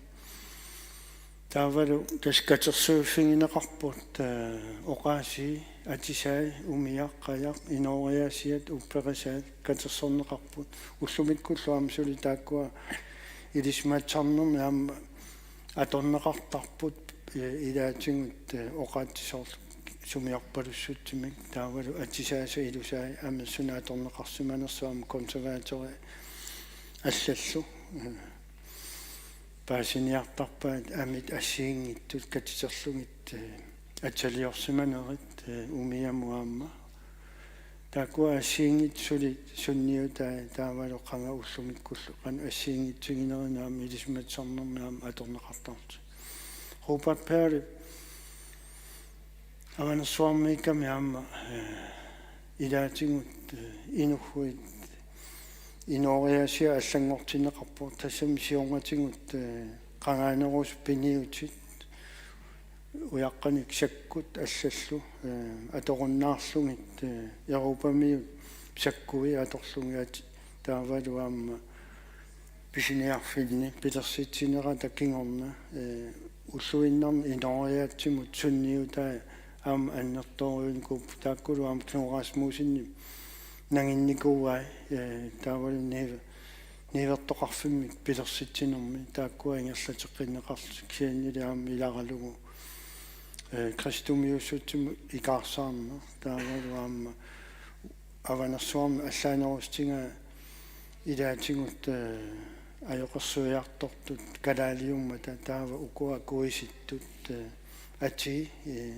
Taavalu tassa katersuiffigineqarput, eh, oqaasii, atisai, umiaq, qajaq, inooriaasiat, upperisaat katersorneqarput. Ullumikkullu aamma suli taakkua ilisimasassarnermi aamma atorneqartarput, eh, ilaatigut, eh, oqaatsit soorlu sumiorpalussutsimik taavalu atisaasa ilusai amersuneq atorneqarsimanersoq aamma konservatori allallu, eh, paasiniartarpaat amit assigiinngitsut katiterlugit, eh, ataliorsimanerit, eh, umiamut aamma. Taakkua assigiinngitsut suli sunniutai taavalu qanga ullumikkullu qanoq assigiinngitsuunersoq aamma ilisimasassarnermi aamma atorneqartarlutik. Robert Pearlip Avanersuarmiikkami aamma, eh, ilaatigut, eh, inughuit inooriaasiat allanngortinneqarpoq, tassami siornatigut, eh, qangaanerusoq piniutit, ujaqqanik sakkut allallu, eh, atorunnaarlugit, eh, Europamiut sakkui atorlugit taavalu aamma pisiniarfinni pilersitsinerata kingorna, eh, ulluinnarni inooriaatsimut sunniutai aamma annertoorujussuupput, taakkulu aamma Knud Rasmussenip nanginnikuuai, eh, taavalu niu-, niuertoqarfimmik pilersitsinermi taakkua ingerlateqqinneqarlutik kisiannili aamma ilaralugu, eh, kristumiuussutsimut ikaarsaarneq taavalu aamma Avanersuarmi allaanerusutigaa ilaatigut, eh, ajoqersuiartortut kalaaliummata taava ukua kuisittut, eh, atii, eh,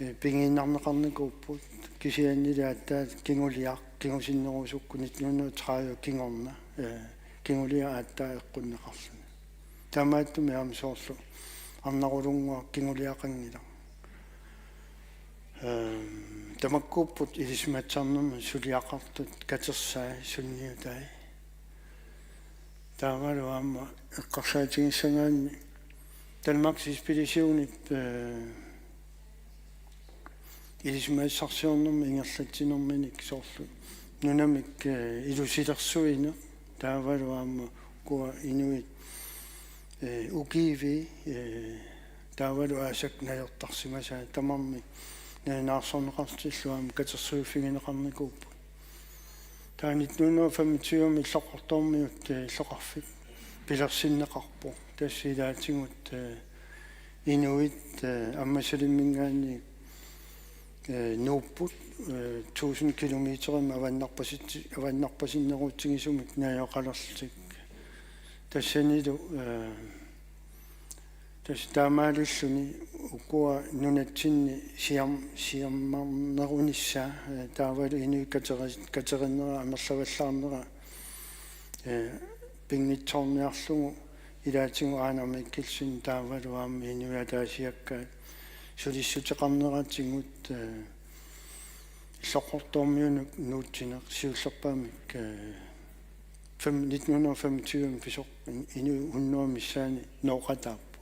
eh, pigiinnarneqarnikuupput kisiannili aatsaat kinguliaq kingusinnerusukkut nitten hundrede og tredive kingorna, eh, kinguliaq aatsaat eqqunneqarluni. Taamaattumik aamma soorlu Arnarulunnguaq kinguliaqanngilaq. Ehm, tamakkuupput ilisimasassarnermi suliaqartut katersai sunniutai. Taavalu aamma eqqarsaatigissagaanni Danmarks Ekspeditionip, eh, ilisimasassarsiornermi ingerlatsinerminik soorlu nunamik, eh, ilusilersuineq taavalu aamma ukua inuit, eh, ukiivii, eh, taavalu aasaq najortarsimasaat tamarmik nalunaarsorneqartillu aamma katersuiffigineqarnikuupput. Taava nitten hundrede og femogtyve illoqartoormiut, eh, illoqarfik pilersinneqarpoq. Tassa ilaatigut, eh, inuit, eh, Ammassalimminngaanniit, eh, nuupput, eh, tusind kilometerimik avannarpasit-, avannarpasinnerutsigisumik najugaqalerlutik. Tassanilu, eh, tassa taamaalilluni ukua nunatsinni siam-, siammarnerunissaa, eh, taavalu inuit kateri-, katerinnera amerlavallaarnera, eh, pinngitsoorniarlugu ilaatigut Ejnar Mikkelsen taavalu aamma inuit ataasiakkaat sulissuteqarneratigut, eh, Illoqortoormiunut nuutsineq siullerpaamik, eh, fem-, nitten hundrede og femogtyve pisoq in-, inuit hundrede missaanni nooqataapput.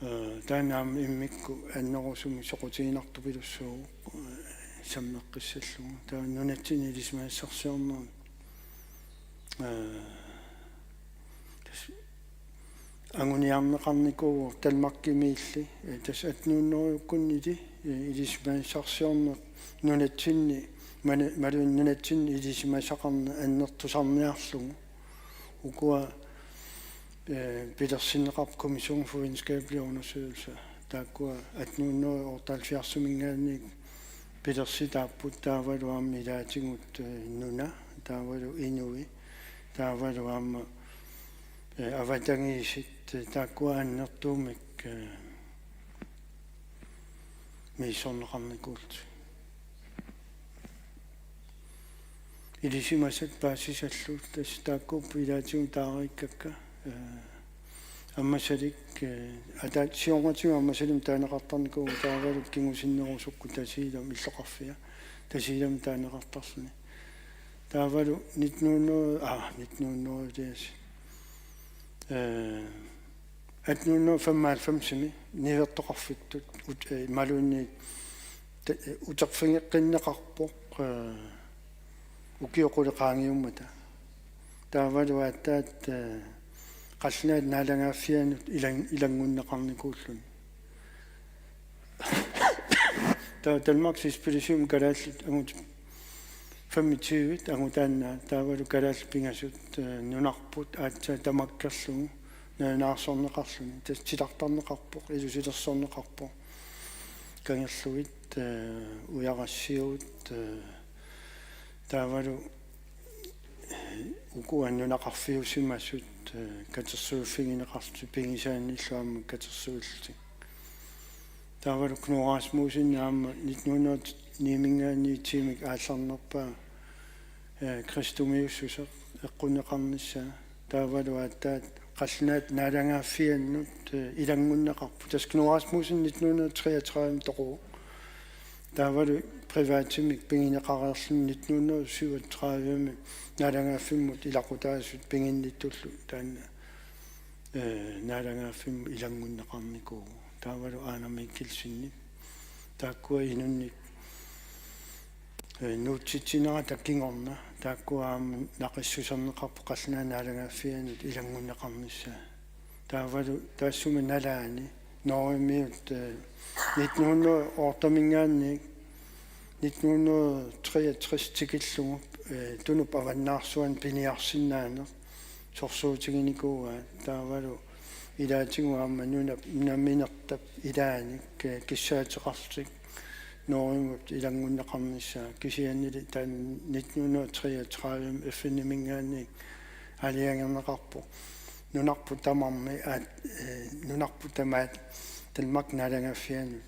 Eh, taanna aamma immikkut annerusumik soqutiginartupilussuuvoq, eh, sammeqqissallugu. Taava nunatsinni ilisimasassarsiorneq, eh, tassa anguniarneqarnikuuvoq Danmarkimiilli, eh, tassa atten hundrede-kkunniit, eh, ilisimasassarsiorneq nunatsinni, mana-, imaluunniit nunatsinni ilisimasaqarneq annertusarniarlugu. Ukua, eh, pilersinneqarput Kommission for Videnskabelige Undersøgelser. Taakkua atten hundrede og otteoghalvfjerdsimiingaanniit pilersitaapput, taavalu aamma ilaatigut, eh, nuna, taavalu inui, taavalu aamma, eh, avatangiisit, eh, taakkua annertuumik, eh, misissorneqarnikuullutik. Ilisimasat paasisallu, tassa taakkuupput ilaatigut taariikkakka, eh, Ammasalik, eh, ata-, siornatigut Ammasalimmi taaneqartarnikuuvoq, taavalu kingusinnerusukkut Tasiilami, illoqarfia Tasiilami taaneqartarluni. Taavalu nitten hundrede, ah, nitten hundrede, det er, eh, atten hundrede og femoghalvfemsimi niuertoqarfittut ut-, eh, imaluunniit ta-, eh, uterfigeqqinneqarpoq, eh, ukiut qulit qaangiummata. Taavalu aatsaat, eh, qallunaat naalagaaffiannut ilan-, ilanngunneqarnikuulluni. Taava Danmarks Ekspedition kalaallit angut femogtyve angutaannaa, taavalu kalaallit pingasut, eh, nunarput aatsaat tamakkerlugu nalunaarsorneqarluni, tassa titartarneqarpoq, ilusilersorneqarpoq, kangerlugit, eh, ujarassiuut, eh, taavalu, eh, ukua nunaqarfiusimasut, eh, katersuiffigineqartut pigisaannillu aamma katersuillutik. Taavalu Knud Rasmussen aamma nitten hundrede og ni-miingaanniit tiimik aallarnerpaa, eh, kristumiussuseq eqqunneqarnissaa. Taavalu aatsaat qallunaat naalagaaffiannut, eh, ilanngunneqarpoq. Tassa Knud Rasmussen nitten hundrede og treogtredive toquvoq. Taavalu privatimik pigineqareerluni nitten hundrede og syvogtredive naalagaaffimmut ilaqutaasut piginnittullu taanna, eh, naalagaaffimmut ilanngunneqarnikuuvoq. Taavalu Ejnar Mikkelsenip. Taakkua inunnik, eh, nuutsitsinerata kingorna. Taakkua aamma naqissuserneqarput qallunaat naalagaaffiannut ilanngunneqarnissaa. Taavalu taassuma nalaani Norgemiut, eh, nitten hundrede og otte-miingaanniit nitten hundrede og treogtres tikillugu, eh, Tunup avannaarsuani piniarsinnaaneq sorsuutiginikuuaat, taavalu ilaatigut aamma nunap-, namminertap ilaanik, eh, kissaateqarlutik Norgemut ilanngunneqarnissaa, kisiannili taanna nitten hundrede og treogtredive F N-imiingaanniit aalajangerneqarpoq. Nunarput tamarmi aat-, eh, nunarput tamaat Danmarkip naalagaaffianut,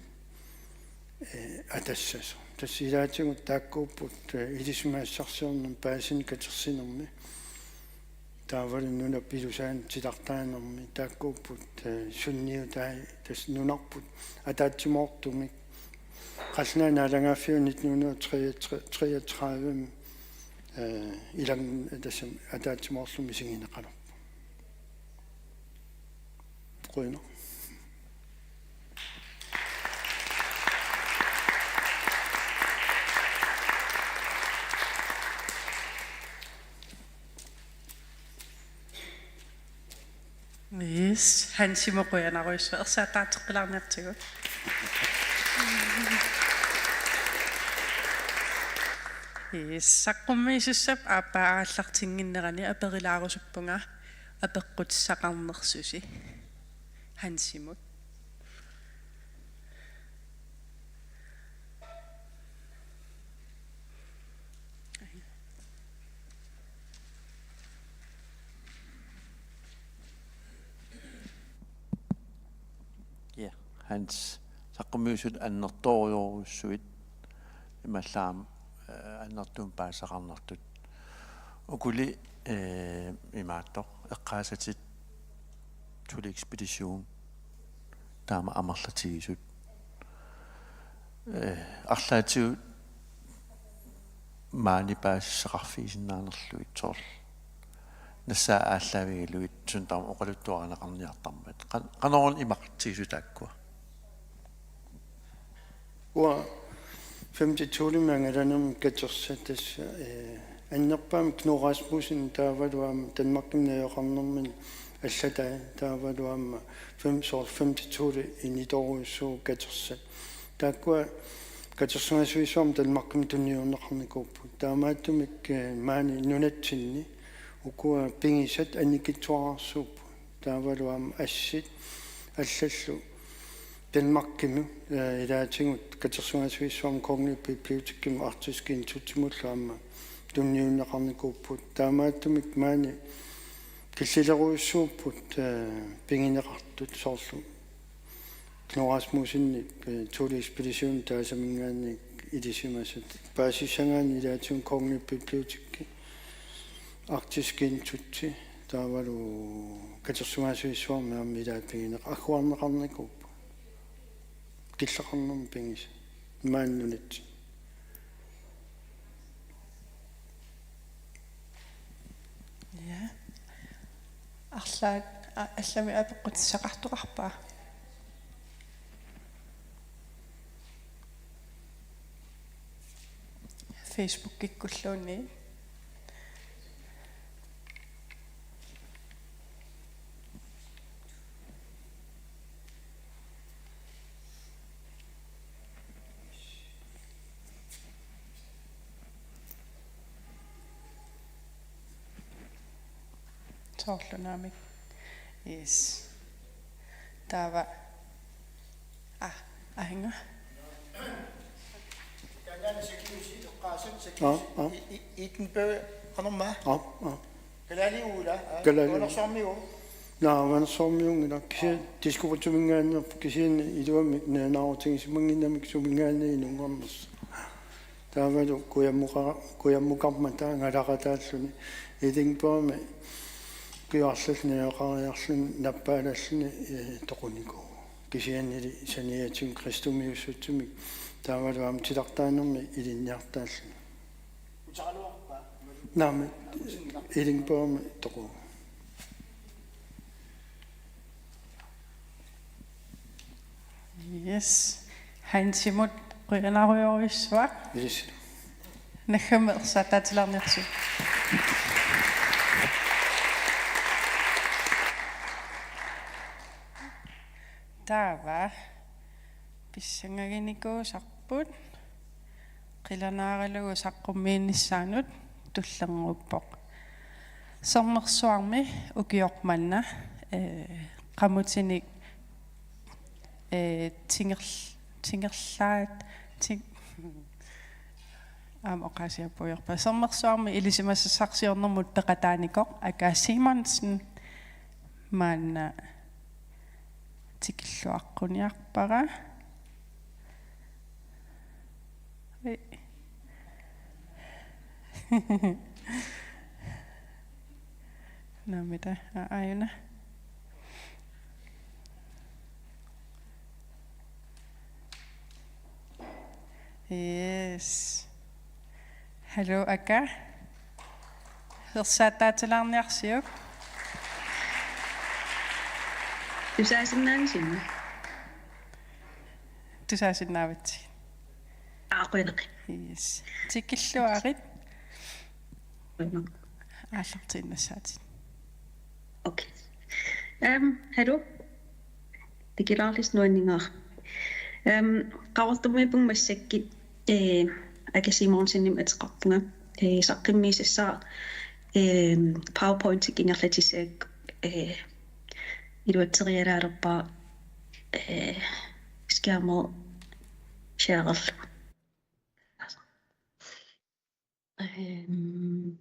eh, atassasoq. Tassa ilaatigut taakkuupput, eh, ilisimasassarsiornermi paasineq katersinermi. Taavalu nunap ilusaanut titartaanermi taakkuupput, eh, sunniutai, tassa nunarput ataatsimoortumik. Qallunaat naalagaaffiat nitten hundrede og treogtredive, eh, ilang-, tassami ataatsimoorluni misigineqalerpoq. Qujanaq. Yes, Hansimut qujanarujussuaq, ersaateqqilaarniartigu. Yes, saqqummiisussap aappaa aallartinnginnerani aperilaarusuppunga apeqqutissaqarnersusi Hansimut. Ja, Hans, saqqummiussat annertoorujussuit, imaallaat, eh, annertuumik paasisaqarnartut. Ukuli, eh, imaattoq, eqqaasatit, Thule Ekspedition, taama amerlatigisut. Eh, arlaatigut maani paasissaqarfigisinnaanerlugit soorlu. Nassaat aallaavigalugit suna tamarmi oqaluttuarineqarniartarmat. Qan-, qanoruna imaqartigisoq taakkua? Uanga femte thule-mi angalanermik katersat tassa, eh, annerpaamik Knud Rasmussen taavalu aamma Danmarkimi najugaqarnermini allatai taavalu aamma fem-, soorlu femte thule-mi initorujussuupput katersat. Taakkua katersugaasivissuarmi Danmarkimi tunniunneqarnikuupput. Taamaattumik, eh, maani nunatsinni ukua pigisat annikitsuararsuupput. Taavalu aamma assit allallu Danmarkimi, eh, ilaatigut katersugaasivissuarmi Kongelige Bibliotekimi Arktisk Instituttimullu aamma tunniunneqarnikuupput. Taamaattumik maani killilerujussuupput, eh, pigineqartut soorlu Knud Rasmussenip, eh, Thule Ekspedition taasaminngaanniit ilisimasat. Paasissagaanni ilaatigut Kongelige Bibliotek, Arktisk Institut, taavalu katersugaasivissuarmi aamma ilaat pigineq-, agguarneqarnikuupput. Killeqarnermik pigisat. Maani nunatsinni. Ja. Arlaat, a-, allamik apeqqutissaqartoqarpa? Facebookikkulluunniit. Soorlu naamik. Yes. Taava. Ah, ahinga. Aa, aa. I-, i-, Ikenpø, qanormaa? Aa, aa. Kalaaliuula, aa, Kalaaliuula. Avanersuarmiu? Naa, Avanersuarmiunngilaq, kisianni Diskobugtiminngaanneerpoq, kisianni iluamik nalunaarutigisimannginnamik suminngaanniit inunngornersoq. Taavalu kujammuka-, kujammukarmata angalaqataalluni. Edinburghimi ukiut arlallit najugaqariarluni nappaalalluni, eh, toqunikuuvoq. Kisiannili saniatigut kristumiussutsimik taavalu aamma titartaanermik ilinniartaalluni. Naamik, Edinburghimi toquvoq. Yes. Hansimut qujanarujussuaq. Yes. Naggammik ersaattaatilaarniarsiuk. Taava pissangaginikuusarput. Qilanaaralugu saqqummiinissaanut tullinnguuppoq. Sermersuarmi ukioq manna, eh, qamutinik, eh, tingerl-, tingerlaat, ting-, aamma oqaasiapuujorpa. Sermersuarmi ilisimasassarsiornermut peqataanikoq Aka Simonsen maanna tikilluaqquniarpara. Ui. Naamita, a-, aajuna. Yes. Hallo, Aka. Ersaattaatilaarniarsiuk. Tusaasinnaavisigit? Tusaasinnaavatsigit. Aa, qujanaq. Yes. Tikilluarit. Qujanaq. Aallartiinnassaatit. Okay. Ehm, hallo. Tikilluaritsi nuanningaaq. Ehm, Qaqortumiippunga massakkut, eh, Aka Simonsenimik ateqarpunga. Eh, saqqummiussassara, ehm, PowerPointikkut ingerlatissagakku, eh, iluatserialaalerpara, eh, skærmi shareerlugu. Ehm,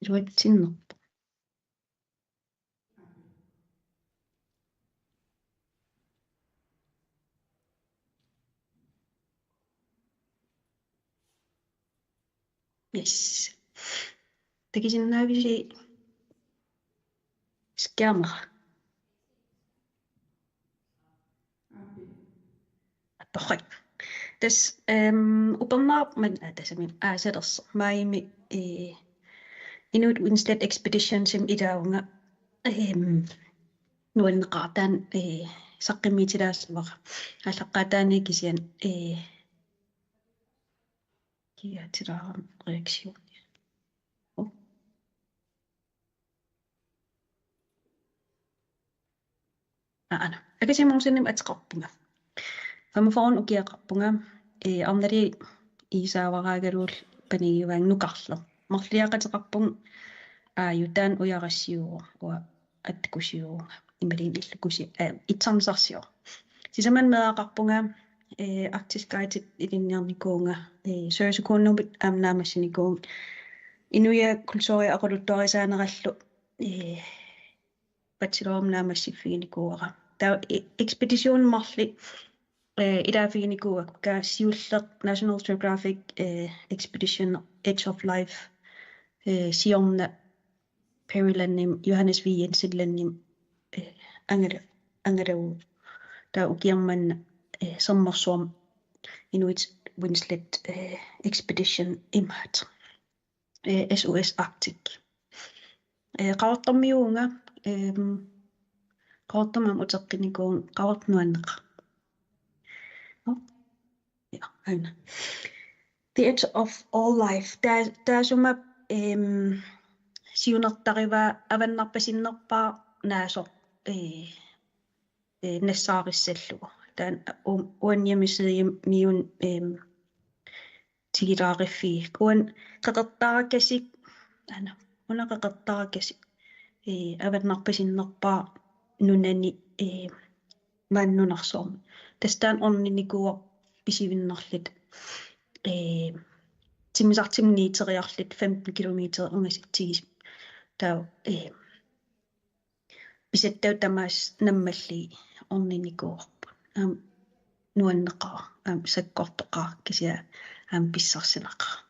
iluatsinnerpoq. Yes. Takusinnaavisi? Kamera. Atorrak. Tassa, øhm, upernaaq manna, aa, tassami aasalersoq. Maajimi, øh, Inuit Windsled Expeditionsimut ilaavunga, øhm, nuanneqaaq, taanna, øh, saqqummiutilaassavara. Aallaqqaataani kisianni, øh, kiatilaaram reaktioni. Oh. Aana. Aakash Mogensenimik ateqarpunga. Femogfyrre ukiaqarpunga. Øh, arnali iisaavaraagaluarlunga panigivaanga nukarleq. Marluiaqateqarpunga, aajuku taanna ujarassiuvoq, uanga atkusiuvunga. Imaluunniit illukusi, øh, itsarnisarsivoq. Sisamani meeraqarpunga, øh, Arctic Guide ilinniarnikuuvunga, øh, Sørø Kommunemut aamma naammassinikuuvunga. Inuiaat kulturia oqaluttuarisaanerallu, øh, bachelorimut naammassiffiginikuuara. Taava e-, ekspeditionit marluk, øh, ilaaffiginikuuakka, siulleq National Geographic, øh, Expedition Edge of Life, øh, siorna Peary Landimut, Johannes V. Jensen Landimut, øh, angala-, angalagu. Taava ukioq manna, øh, Sermersuarmi Inuit Windsled, øh, Expedition imaattoq. Øh, S O S Arctic. Øh, Qaqortormiuuvunga, øhm, Qaqortormiut uteqqinikuuvunga, Qaqortoq nuanneqaaq. Nå? Ja, aana. The Edge of All Life. Taa-, taassuma, øhm, siunertarivaa avannarpasinnerpaaq naasoq, øh, øh, nassaarissallugu. Taanna u-, uani hjemmesidemiuna, øhm, tigulaariffiit. Uani Qeqertarakasik, aana, una Qeqertarakasik, øh, avannarpasinnerpaaq nunani, øh, maani nunarsuarmi. Tassa taanna orninikuuvoq pisivinnarluta. Øh, timmisartumik niiteriarluta femten kilometer ungasatsigisumik. Taava, øh, pisattagut tamaasa nammallugit orninikuuarput. Aamma nuanneqaaq, aamma sakkortoqaaq kisianni aamma pissarsinaqaaq.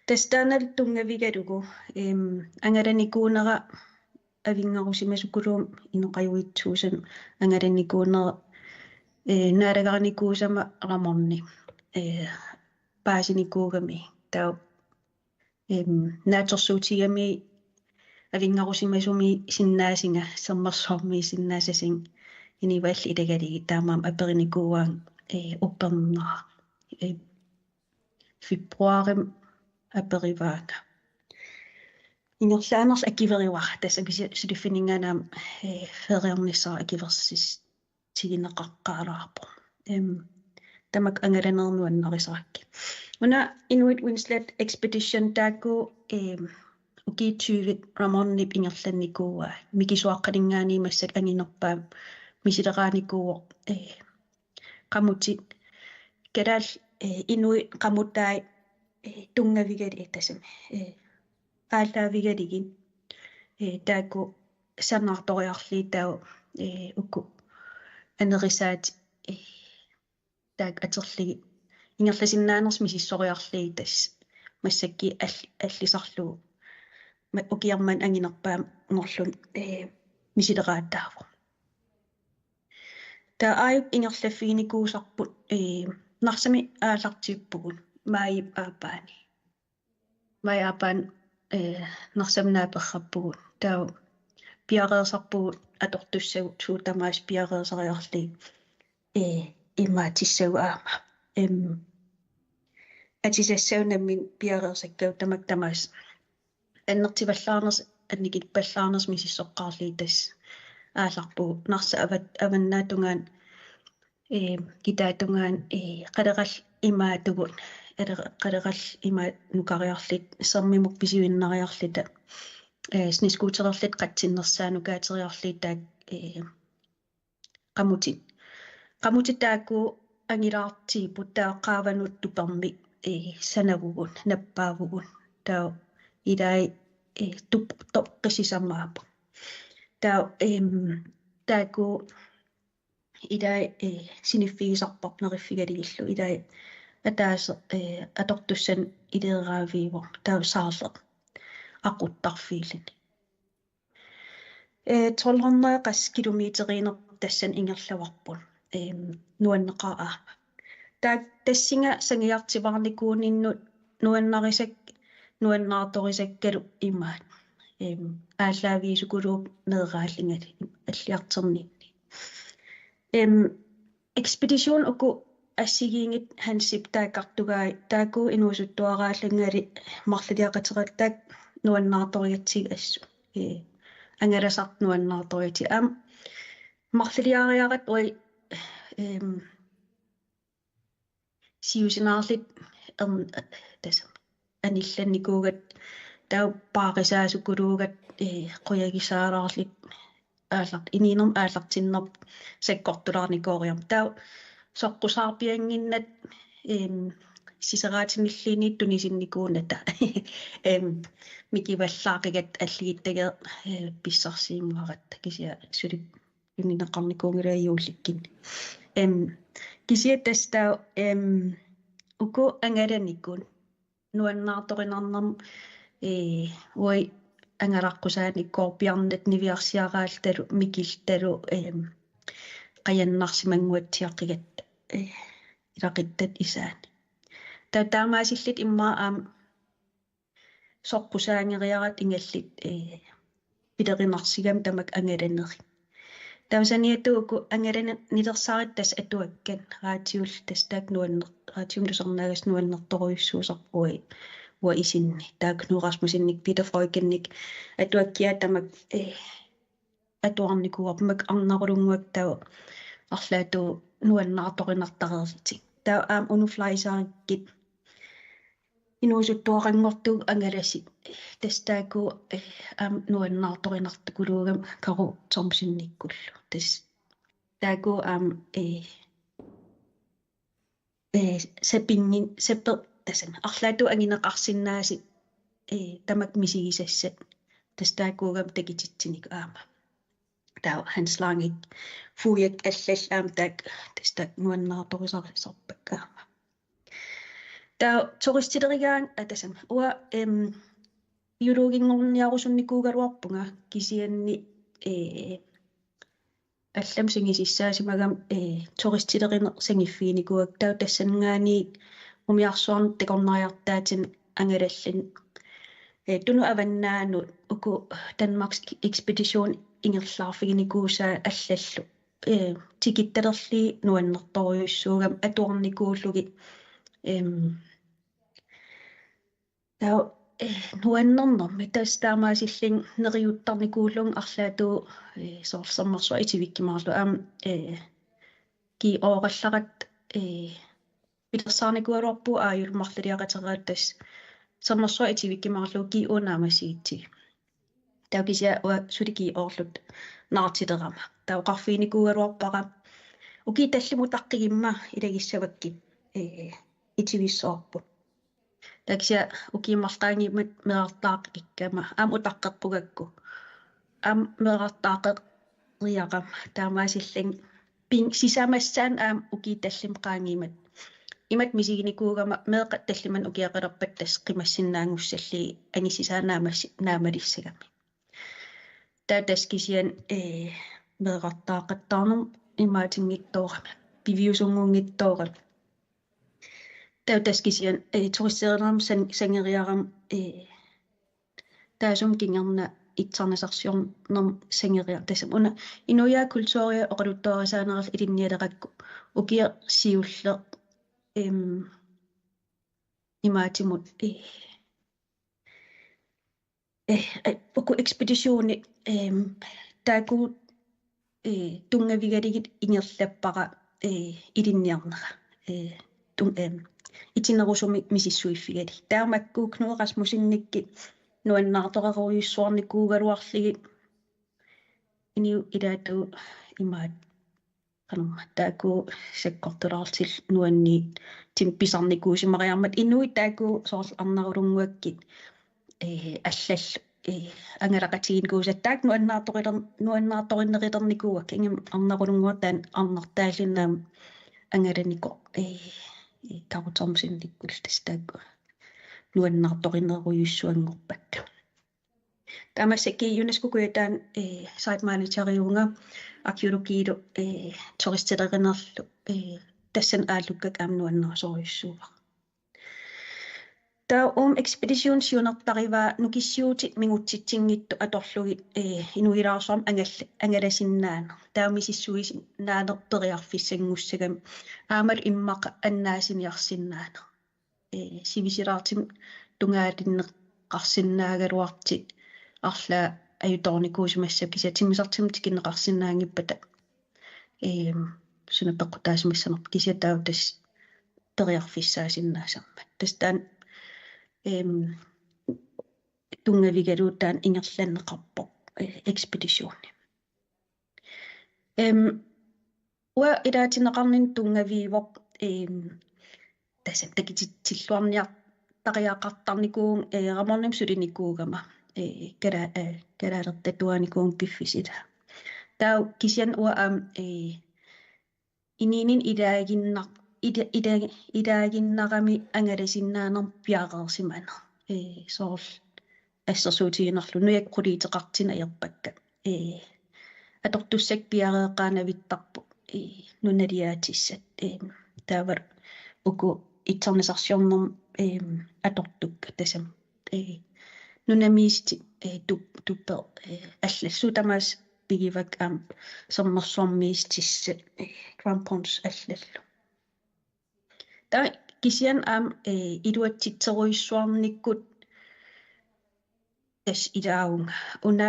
Tassa taannalu tunngavigalugu, øhm, angalanikuunera avinngarusimasukuluumik inoqajuitsuusamik angalanikuunera, øh, naalagarinikuusama Ramoni, øh, paasinikuugami taava, øhm, naatsorsuutigigamiuk avinngarusimasumi sinnaasunga, Sermersuarmi sinnaasasunga, inuit allat ilagalugit taamaammat aperinikuuaannga, øh, upernaaq, øh, februarimi aperivaannga. Ingerlaannarlugu akuerivara, tassa akusi-, suliffimminngaanniit aamma, øh, feriarnissara akuersis-, tigineqaqqaalaarpoq. Øhm, tamakku angalanerit nuannarisarakkit. Una Inuit Windsled Expedition taakku, øhm, ukiut tyve Ramonip ingerlannikuuaa. Mikisuaqqaninngaanniit massakkut anginerpaamik misileraanikuuvoq, øh, qamutit. Kalaallit, øh, inuit qamutai, øh, tunngavigalugit, øh, tassami, øh, aallaavigalugit, øh, taakku sanaartoriarlugit taava, øh, uku anerisaatit, øh, taakku atorlugit ingerlasinnaanersut misissoriarlugit tassa massakkut all-, allisarlugu ma-, ukioq manna anginerpaamik nunarsuarmi, øh, misileraataavoq. Taava aajuku ingerlaffiginikuusarput, øh, Narsami aallartippugut maajip aappaani. Maajip aappaani, øh, Narsami naaperrappugut. Taava piareersarpugut atortussagut suut tamaasa piareersariarlugit, øh, imaatissagut aamma. Øhm, atisassagut nammineq piareersakkagut tamakku tamaasa annertuvallaarnersut, annikillivallaarnersut misissoqqaarlugit tassa aallarpugut. Narsap avat-, avannaata tungaanut, øh, kitaata tungaanut, øh, qalerallit imaatugut, qaler-, qalerallit imaat nukariarluta, sermimut pisivinnariarluta, øh, snescootererluta qatsinnersaat nukaateriarluta taakku, øh, qamutit. Qamutit taakku angilaartipput, taava qaavanut tupermik, øh, sanavugut, nappaavugut. Taava ilai, øh, tup-, toqqissisimaarput. Taava, øhm, taakku ilai, øh, siniffigisarpavut neriffigalugillu. Ilai ataaseq, øh, atortussanik ileeraaviivoq. Taava saarleq aquttarfiilluni. Eh, tolv hundrede qassit kilometeriinerput tassani ingerlavarput. Em, nuanneqaaq aamma. Taava tassunga sangiartivaarnikuuninnut nuannarisakka, nuannaartorisakkalu imaat. Em, aallaavigisukuluupput meeraallungali alliartorninni. Em, ekspedition uku assigiinngitsut Hansip taakkartugai taakku inuusuttuaraallungali marluliaqateqattaaq nuannaartorigatsigit assut. Ee, angalasartut nuannaartorigatsigit. Aamma marluliariaratta uagut, em, siusinaarluta ern-, tassa anillannikuugatta taava paarisaasukuluugatta, ee, qujagisaalaarluta aallar-, inuunermi aallartinnerput sakkortulaarnikooriarmat. Taava soqqusaarpiannginnatta, em, siseraatinilluunniit tunisinnikuunnata. Em, mikivallaaqigatta alligittageeq, ee, pissarsiumaaratta kisianni suli tunineqarnikuunngilanga juullikkunni. Em, kisianni tassa taava, em, uku angalanikut nuannaartorinarnermut, ee, uagut angalaqqusaannikkoorpiarnata niviarsiaraalutalu, mikilutalu, em, qajannarsimannguatsiaqqigatta, ee, ilaquttatta isaanni. Taava taamaasilluta immaqa aamma soqqusaanngeriaratta ingallit, ee, pilerinarsigamik tamakku angalanerit. Taava saniatigut uku angalani-, nilersaarutit tassa atuakkat, radiollu tassa taakku nuanner-, radiumik tusarnaagassat nuannertorujussuusarput uagut, uagut isinni. Taakku Knud Rasmussenik, Peter Freuchenik, atuakkiaat tamakku, ee, atuarnikuuarput, makku Arnarulunnguakkut taava arlaatigut nuannaartorinartareerlutik. Taava aamma Onno Fleischerip inuusuttuaranngortut angalasut, tassa taakku, ee, aamma nuannaartorinartukuluugamik Karo Thomsenikkullu. Tassa taakku aamma, ee, ee, sapinngi-, sape-, tassami arlaatigut anguneqarsinnaasut, ee, tamakku misigisassat. Tassa taakkuugamik takutitsinikuupput aamma. Taava Hans Langep, Fuiak allallu aamma taakku, tassa taakku nuannaartorisarpakka aamma. Taava turistilerigaangat, aa, tassami. Uanga, em, biologinngorniarusunnikuugaluarpunga kisianni, ee, allamik sangisussaassimagama, ee, turistilerineq sanguffiginikuuakka, taava tassanngaanniit umiarsuarnut takornariartaatinut angalalluni, ee, Tunut Avannaanut uku Danmarks Ekspedition ingerlaarfiginikuusaat allallu, ee, tikittalerlugit nuannertorujussuugamik atuarnikuullugit, em, taava, ee, nuannernermik tassa taamaasillunga neriuttarnikuullunga arlaatigut, ee, soorlu Sermersuaq itivikkumaarlugu aamma, ee, G H-rallaratta, ee, pilersaarnikuugaluarpugut aajuna marluliaqateqarluta tassa Sermersuaq itivikkumaarlugu G H naammassigatsigu. Taava kisianni uanga suli G H-llu naartulerama. Taava oqarfiginikuugaluarpara ukiut tallimat utaqqigama ilagissavakkit, ee, itivissavarput. Taava kisianni ukiut marluk qaangiummata meerartaaqqikkama aamma utaqqerpugakku. Aamma meerartaaqqeriarama taamaasillunga pin-, sisamassaanut aamma ukiut tallimat qaangiummata. Imatut misiginikuugama meeqqat tallimanik ukioqalerpata tassa qimassinnaanngussallugit angussisaaneq naammassi-, naammalissagami. Taava tassa kisianni, ee, meerartaaqqattaarnermut imaattunngitsoorami, piviusunngunngitsoorami. Taava tassa kisianni, ee, turistilerinermut san-, sangoriarama, ee, taassuma kingorna itsarnisarsiornermut sangoriarama. Tassami una inuiaat kulturia oqaluttuarisaanerat ilinnialerakku ukiut siulliit, em, imaattumut, ee, ee, ee, uku ekspeditionit, em, taakku, ee, tunngavigalugit ingerlappara, ee, ilinniarnera. Ee, tun-, em, itinerusumik misissuiffigalugit. Taava makku Knud Rasmussenikkut nuannaartorujussuarnikuugaluarlugit inuit ilaatigut imaattoq qanormaa taakku sakkortulaartut nuanniit timpisarnikuusimariarmata inuit taakku soorlu Arnarulunnguakkut, ee, allallu, ee, angalaqatiginikuusaat taakku nuannaartoriler-, nuannaartorinerulernikuuakka, ingammik Arnarulunnguaq taanna arnartaallugu aamma angalanikuuvoq, ee, ee, Karo Thomsenikkullu tassa taakku nuannaartorinerujussuanngorpakka. Tamassi UNESCO Kujataani, eh, site manageriuvunga, arkæologiilu, eh, turistilerinerlu, eh, tassani aallukkakka aamma nuannersorujussuuara. Taava uuma ekspeditionip siunertarivaa nukissiuutit mingutsitsinngitsut atorlugit, eh, inuilaarsuarmi angal-, angalasinnaaneq. Taava misissuisinnaaneq periarfissanngussagami. Aammalu immaqa annaasiniarsinnaaneq. Eh, sivisuumik tungaanut atorneqarsinnaagaluartut arlaat ajutoornikuusimassapput kisianni timmisartumik tikinneqarsinnaanngippata. Ehm, suna peqqutaasimassanerput kisianni taava tassa periarfissaasinnaasarmat. Tassa taanna, ehm, tunngavigalugu taanna ingerlanneqarpoq, eh, ekspeditioni. Ehm, uanga ilaatinneqarninni tunngaviuvoq, ehm, tassa takutitsilluarniartariaqartarnikuuvunga, eh, Ramonimut sulinikuugama, eh, kala-, eh, kalaalertatuaanikuuvunga piffissap ilaa. Taava kisianni uanga aamma, eh, inuuninni ilaaginnar-, ila-, ila-, ilaaginnarami angalasinnaanermut piareersimaneq. Eh, soorlu assersuutigiinnarlugu nujakka quliuteqartinnagit ajorpakka. Eh, atortussakka piareeqqaanavittarput, eh, nunaliaatissat, eh, taava uku itsarnisarsiornermi, eh, atortukkat tassami, eh, nunamiissitit, eh, tup-, tupeq, eh, allallu tamaasa pigivakka aamma sermersuarmiissutissat, eh, crampons allallu. Taava kisianni aamma, eh, iluatsitserujussuarnikkut tassa ilaavunga. Una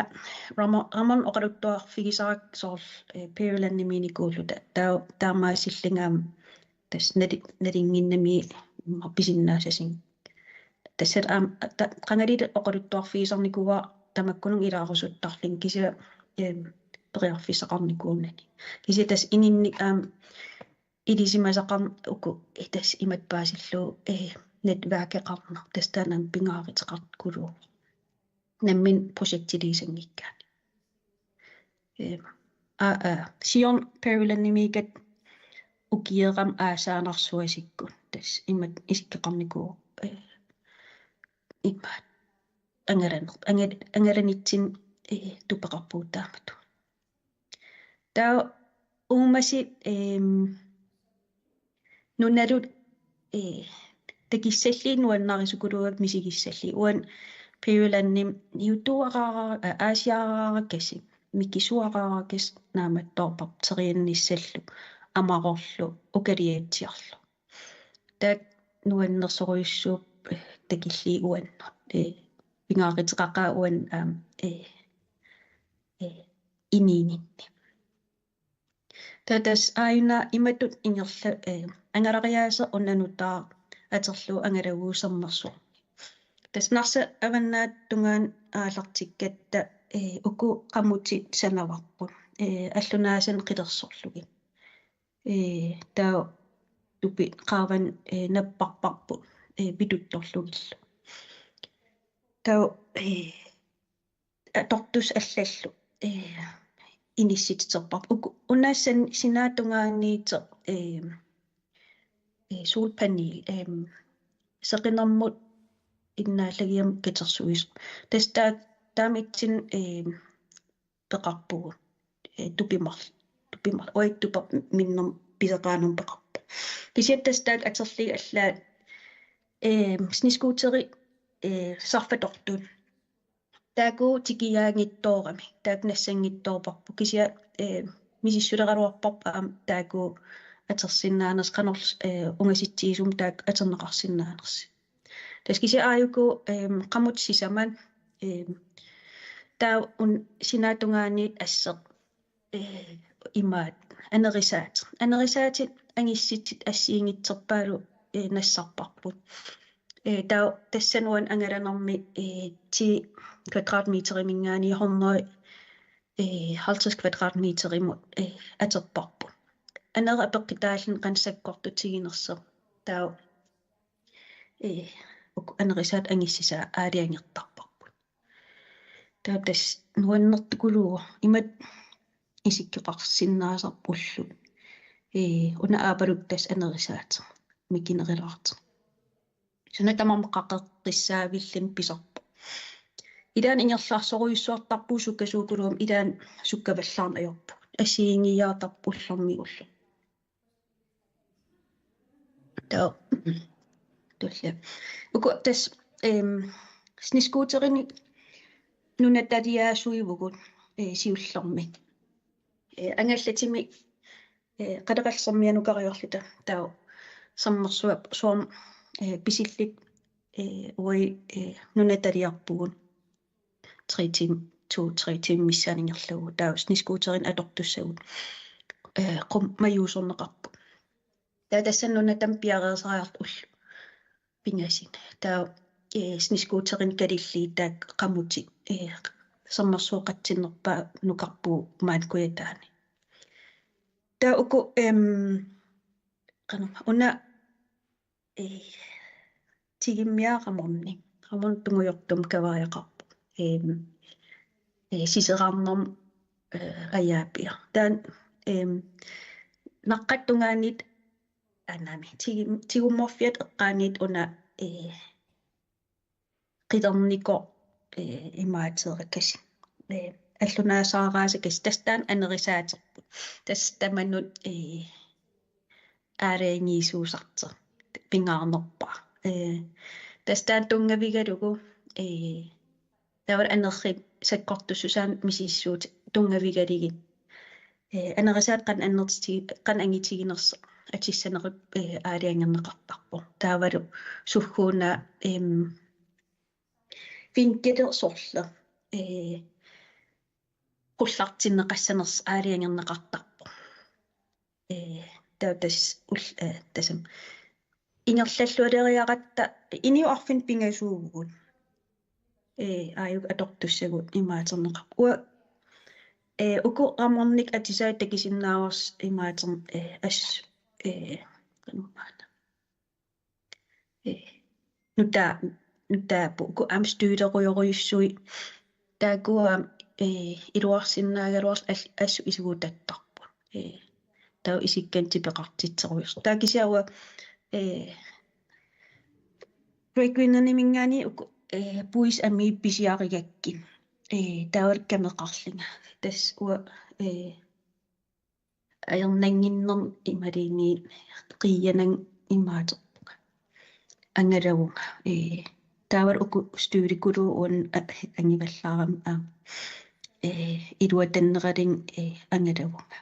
Ramon, Ramon oqaluttuarfigisara soorlu, eh, Peary Landimiinnikuulluta. Taava taamaasillunga aamma tassa nali-, nalunnginnami immaqa pisinnaassasunik. Tassa aamma ta-, qangali oqaluttuarfigisarnikuuara tamakkununnga ilaarusuttarlunga kisianni, ehm, periarfissaqarnikuunani. Kisianni tassa ininni aamma ilisimasaqarneq uku, eh, tassa imatut paasillugu, eh, netværkeqarneq, tassa taanna aamma pingaaruteqartikuluuvoq. Nammineq projektiliisanngikkaanni. Eh, aa, aa, siorna Peary Landimiikkatta ukiorama aasaannarsuasikkut tassa imatut isikkoqarnikuuvoq, eh, imaattoq angalaner-, angal-, angalanitsinni, eh, tupeqarpugut taamatut. Taava uumasut, ehm, nunalu, eh, takussallugit nuannarisukuluuakka misigissallugit. Uani Peary Landimi niutuaraara-, aa, aasiaraarakkasi, mikisuaraarakkasi naammattoorparput teriannissallu, amarorlu, ukaliatsiarlu. Taakku nuannersorujussuupput, eh, takillugit uannut. Eh, pingaaruteqaqaaq uani aamma, eh, eh, inuuninni. Taava tassa aajuna imatut ingerla-, eh, angalariaaseq una nutaaq atorlugu angalaguusermersuarmi. Tassa Narsap avannaata tungaanut aallartikkatta, eh, uku qamutit sanavarput, eh, allunaasanik qilersorlugit. Eh, taava tupi-, qaavani, eh, napparparput, eh, pituttorlugillu. Taava, eh, atortussat allallu, eh, inissititerparput. Uku-, una san-, sinaata tungaaniittoq, eh, eh, solpanel, eh, seqinermut innaallagiamut katersuisoq. Tassa taa-, taamaattumik, eh, peqarpugut. Eh, tupimar-, tupimar-, uagut tuperminnermik pisoqaanermik peqarpugut. Kisianni tassa taakku atorlugit allaat, eh, snescooteri, eh, sarfatortut. Taakku tikiaanngitsoorami, taakku nassanngitsoorparput. Kisianni, eh, misissuleraluarparput aamma taakku atorsinnaanersut qanorlu, eh, ungasitsigisumik taakku atorneqarsinnaanersut. Tassa kisianni aajuku, ehm, qamutit sisamat, ehm, taava una sinaata tungaaniit asseq, eh, imaattoq, anerisaatit. Anerisaatit angissutsit assigiinngitsorpaalu, eh, nassarparput. Eh, taava tassani uani angalanermi, eh, ti kvadratmeteriminngaanniit hundrede, eh, halvtreds kvadratmeterimut, eh, atorparput. Anera apeqqutaalluni qanoq sakkortutiginersoq. Taava, eh, uku anerisaat angissusaa aalajangertarparput. Taava tassa nuannertukuluuvoq, imatut isikkoqarsinnaasarput ullut. Eh, una aappaluttut tassa anerisaatit mikinerulaartut. Suna tamarmi qaqeqqissaavilluni pisorpoq. Ilaanni ingerlaarsorujussuartarpugut sukkasuukuluummik, ilaanni sukkavallaarneq ajorpugut. Assigiinngiiaartarpoq ullormiit ullormut. Taava. Tulla. Uku tassa, ehm, snescooterinik nunataliaasuivugut, eh, siullermik. Eh, angallatimik, eh, Qalerassarmianukariarluta taava sermersuup suam, eh, pisillit, eh, uagut, eh, nunataliarpugut. Tre timer, to, tre timer missaani ingerlavugut. Taava snescooterinik atortussagut. Eh, qum-, majuusorneqarput. Taava tassani nunatami piareersariarluta ullut pingasut. Taava, eh, snescooterinik kalillit taakku qamutit, eh, sermersuup qatsinnerpaanukarpugut maani Kujataani. Taava uku, em, qanoq, una, eh, tigummiaat Ramorni. Ramorni tungujortumik kavariaqarpoq. Em, eh, siserarnermut, eh, ajaapiaq. Taanna, em, naqqatta tungaanut, aa, naamik, tigum-, tigummorfiata eqqaanut una, eh, qilernikoq, eh, imaateerakasiit. Eh, allunaasaaraasakasiit, tassa taanna anerisaaterput. Tassa tamanut, eh, aalajangiisuusartoq pingaarnerpaaq. Eh, tassa taanna tunngavigalugu, eh, taava anerri sakkortussusaannik misissuutit tunngavigalugit. Eh, anerisaat qanoq annertiti-, qanoq angitiginersoq atussanerup, eh, aalajangerneqartarpoq. Taavalu sukkuuna, em, vinkeli sorleq, eh, qullartinneqassanersoq aalajangerneqartarpoq. Eh, taava tassa ul-, eh, tassami ingerlallualeriaratta inuit arfineq-pingasuuvugut. Eh, aajuku atortussagut imaaterneqarput. Uanga, eh, uku Ramornik atisai takusinnaavarsi imaater-, eh, as-, eh, qanormaana. Eh, nutaa-, nutaapput uku aamma støvlerujorujussuit. Taakku aamma, eh, iluarsinnaagaluarlutik al-, assut isugutattarput. Eh, taava isikkanik tipeqartitserujussuuvoq. Taava kisianni uanga, eh, Great Greenlandiminngaanniit uku, eh, puisit amiit pisiarigakkit. Eh, taavalu kameqarlunga. Tassa uanga, eh, ajornannginnermik imaluunniit qiianannga imaaterpunga. Angalavunga. Eh, taavalu uku støvlekuluup uani a-, angivallaarami aamma, eh, iluatanneralugu, eh, angalavunga.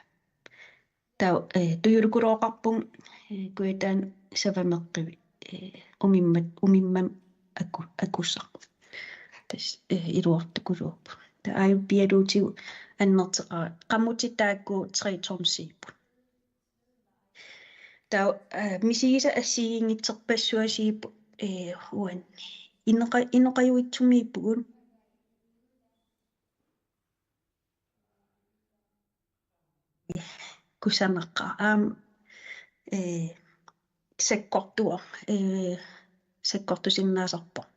Taava, eh, tujulukulooqarpunga, eh, Kujataani savameqqivik, eh, umimmat-, umimmamik aku-, akusaq. Tassa, eh, iluartukuluupput. Taava aajuku pialuutigut annertoqaat. Qamutit taakku tre tomsiupput. Taava, eh, misigisat assigiinngitsorpassuasiipput, eh, uanni. Inoqa-, inoqajuitsumiippugut. Kusanaqaaq aamma, eh, sakkortuvoq, eh, sakkortusinnaasarpoq.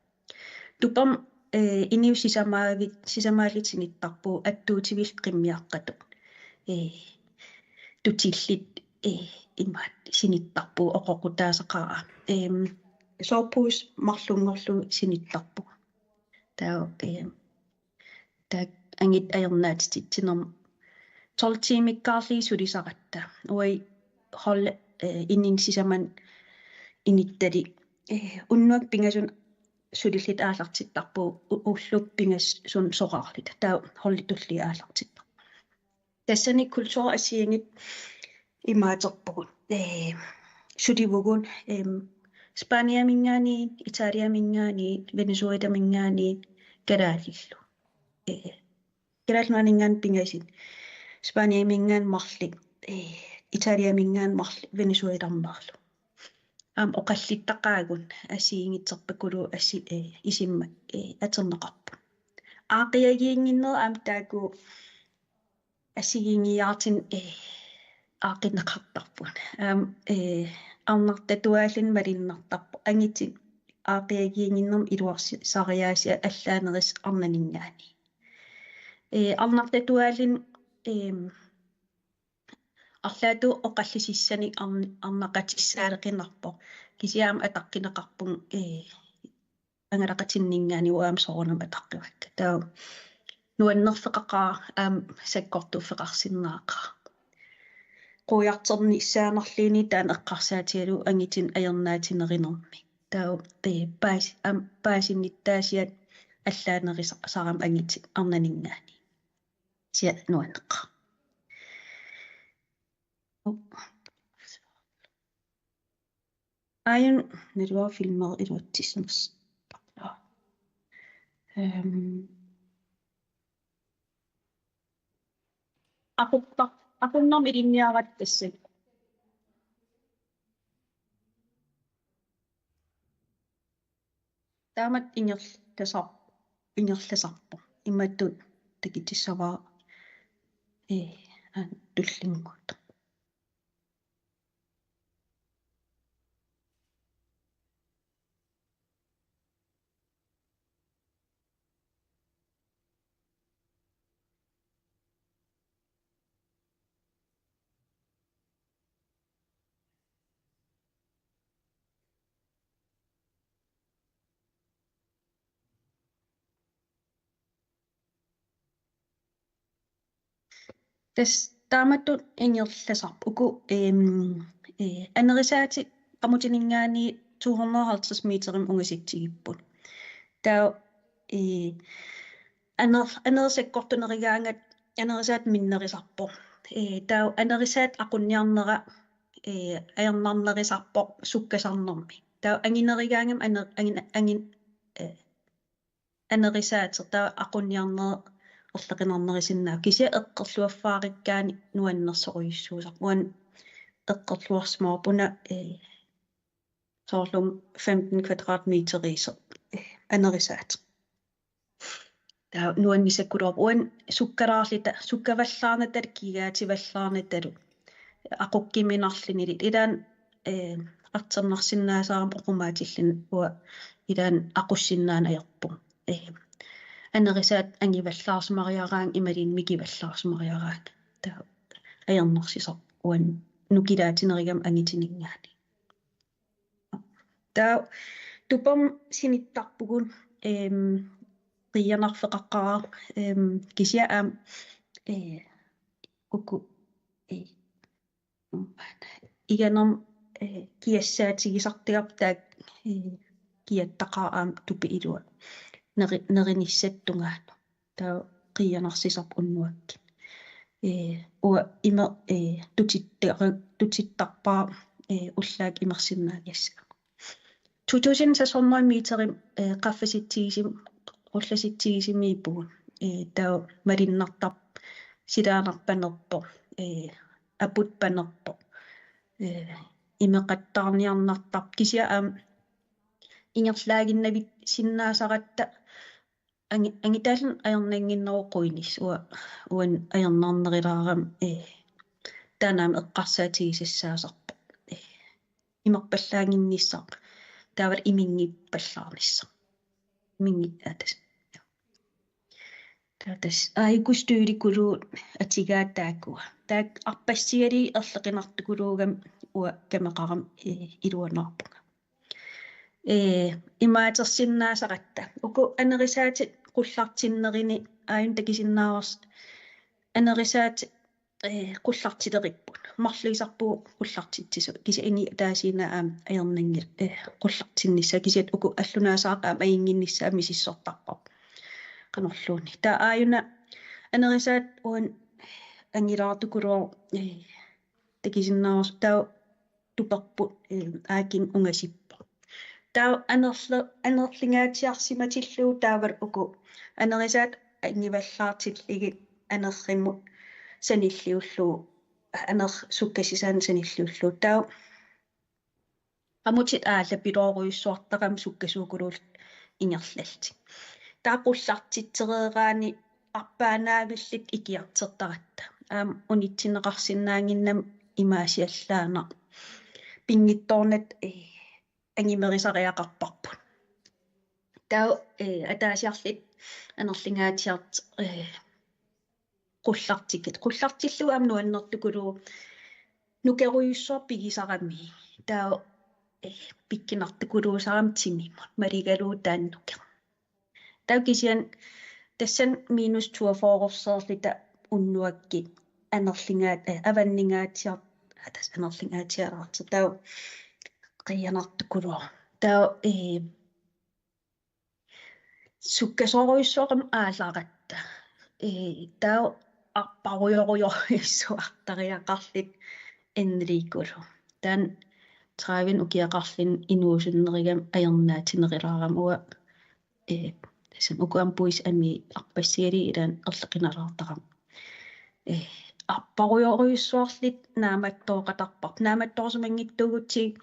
Tupermi, eh, inuit sisamaavit-, sisamaallutik sinittarpugut attuutivillu qimmiaqqatut. Eh, tutillit, eh, imaattoq sinittarpugut oqoqutaasaqaaq. Em, soveposet marlunngorlugu sinittarpugut. Taava, em, taakku angutit ajornaatititsinermut tolv tiimikkaarlugit sulisaratta. Uagut hold, eh, inunnut sisamanut inuttalik, eh, unnuap pingasunut sulilluta aallartittarpugut u-, ullup pingasunut soraarluta. Taava holdit tulliit aallartittarput. Tassani kulturit assigiinngitsut imaaterpugut. Eh, sulivugut, em, Spaniaminngaanniit, Italiaminngaanniit, Venezuelaminngaanniit, kalaallillu. Eh, Kalaallit Nunaanninngaanniit pingasut. Spaniaminngaanniit marluk, eh, Italiaminngaanniit marluk, Venezuelaminngaanniit marluk. Aamma oqallittaqaagut assigiinngitsorpakuluupput assi-, eh, isummat, eh, atorneqarput. Aaqqiagiinnginnerit aamma taakku assigiinngiiaartut, eh, aaqqinneqartarput. Aamma, eh, arnartatuaalluni malunnartarpoq. Angutit aaqqiagiinnginnermik iluarsisariaaseq allaanerusut arnaninngaanniit. Eh, arnartatuaalluni, em, arlaatigut oqallisissanik arn-, arnaqatissaaleqinerpoq. Kisianni aamma ataqqineqarpunga, eh, angalaqatinninngaanniit uanga aamma soorunami ataqqivakka. Taava nuannerfeqaqaara aamma sakkortuuffeqarsinnaaqaara. Quiartornissaanarluunniit taanna eqqarsaatigalugu angutinut ajornaatinerinermi. Taava, ee, paas-, aamma paasinnittaasiat allaanerusarami angutit arnaninngaanniit. Kisianni nuanneqaaq. Aajuna naluara filmera iluatsissanersoq. Ehm. Aquppa-, aqunnermi ilinniaratta tassa. Taamatut ingerlasar-, ingerlasarpoq. Imatut takutissavara, ee, aana tullinnguuttoq. Tassa taamatut ingerlasarput uku, ehm, eh, anerisaatit qamutininngaanniit to hundrede og halvtreds meterimik ungasitsigipput. Taava, eh, aner-, anerit sakkortunerugaangat anerisaat minnerusarpoq. Eh, taava anerisaat aqunniarnera, eh, ajornarnerusarpoq sukkasarnermi. Taava anginerugaangami aner-, angin-, angin-, eh, anerisaatit taava aqunniarnerit erloqinarnerusinnaavoq. Kisianni eqqorluarfeqarikkaanni nuannersorujussuusarpoq. Uanga eqqorluarsimavarput una, eh, soorlu femten kvadratmeteriusoq, eh, anerisaat. Taava nuannisakuluarpoq uanga sukkalaarluta, sukkavallaarnatalu kigaativallaarnatalu aqukkuminarlunilu ilaanni, eh, artornarsinnaasarami oqimaatillugu uanga ilaanni aqussinnaaneq ajorpunga. Eh, anerisaat angivallaarsimariaraangat imaluunniit mikivallaarsimariaraangat. Taava ajornarsisarpoq uanga nukilaatinerugama angutininngaanniit. Taava tupermi sinittarpugut, ehm, qiianarfeqaqaaq, ehm, kisianni aamma, eh, uku, eh, iganermut, eh, kiassaatigisartagarput taakku, eh, kiattaqaaq aamma tupinnguaq neri-, nerinissaata tungaanut. Taava qiianarsisarpoq unnuakkut. Eh, uanga ima, eh, tutittaru-, tutittarpara, eh, ullaakkut imersinnaaniassagama. To tusind seks hundrede meterimik, eh, qaffasitsigisum-, qullasitsigisumik ipugut. Eh, taava malunnartarpoq, silaannarpoq panerpoq, eh, aput panerpoq, eh, imeqattaarniarnartarpoq. Kisianni aamma ingerlaaginnavissinnaasaratta angi-, angutaalluni ajornannginneruvoq quiinissaq uanga, uanga ajornarnerulaarama, eh, taanna aamma eqqarsaatigisassaasarpoq. Eh, imerpallaannginnissaq, taavalu iminngippallaarnissaq. Iminngit-, aa, tassa. Taava tassa aajuku støvlikuluupput atugaat taakkua. Taakku arpassigalugit erloqinartukuluugamik uanga kameqarama, eh, iluanaarpunga. Eh, imaatersinnaasaratta. Uku anerisaatit qullartinnerini aajuna takusinnaavarsi anerisaatit, eh, qullartuleripput. Marluusarpugut qullartitsisut. Kisianni ataasiinnaq aamma ajornanngilaq, eh, qullartinnissaa. Kisianni uku allunaasaaqqat aamma ajunnginnissaat misissortarpavut. Qanorluunniit. Taava aajuna anerisaat uanga angilaartukuluuvoq, eh, takusinnaavarsi taava tuperput, eh, aakinnut ungasippoq. Taava anerle-, anerlingaatsiarsimatillugu taavalu uku anerisaat angivallaartillugit anerrimut sanilliullugu, aner-, sukkasusaanut sanilliullugu. Taava qamutit aallapiloorujussuartarami sukkasuukuluullutik ingerlallutik. Taava qullartitsereeraanni arpaannaavillutik ikiartortaratta. Aamma unitsinneqarsinnaannginnami imaasiallaannaq. Pinngitsoornata, eh, angumerisariaqarparput. Taava, eh, ataasiarluta anerlingaatsiart-, eh, qullartikkut. Qullartillugu aamma nuannertukuluuvoq nukerujussuaq pigisarami. Taava eh, pikkunartukuluusarami timimut, maligalugu taannukeq. Taava kisianni tassani minus toogfyrre-rseerluta unnuakkut anerlingaat-, eh, avanningaatsiar-, ah, tassa anerlingaatsialaartoq. Taava qiianartukuluuvoq. Taava, eh, sukkasoorujussuarmik aallaratta. Eh, taava arparujorujorujussuartariaqarluta endelikkulu. Taanna tredive ukioqarluni inuusunnerugami ajornaatsinerulaarami uanga, eh, tassami uku aamma puisit amii arpassigalugit ilaanni erloqinalaartarami. Eh, arparujorujussuarluta naammattooqatarparput. Naammattoorsimanngitsuugutsigit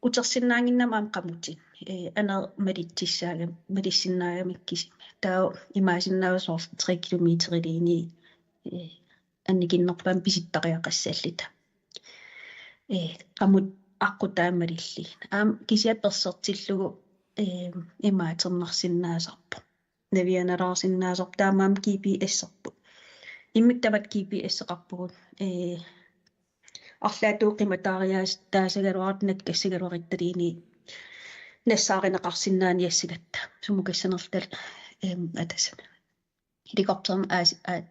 utersinnaannginnami aamma qamutit. Eh, anerit malitsissaagam-, malissinnaagamikkisimi. Taava imaassinnaavoq soorlu tre kilometerilinjit, eh, annikinnerpaamik pisittariaqassalluta. Eh, qamut aqqutaa malillugit. Aamma kisianni persertillugu, eh, imaaternarsinnaasarpoq. Navianalaarsinnaasarpoq, taamaammat G P S-erput. Immikkut tamatta G P S-eqarpugut. Eh, arlaatigut qimataariaataassagaluarutta nakkassagaluaruttaluunniit nassaarineqarsinnaaniassagatta. Sumukassanerluta, em, atasana. Helikopterimik aas-, aa-,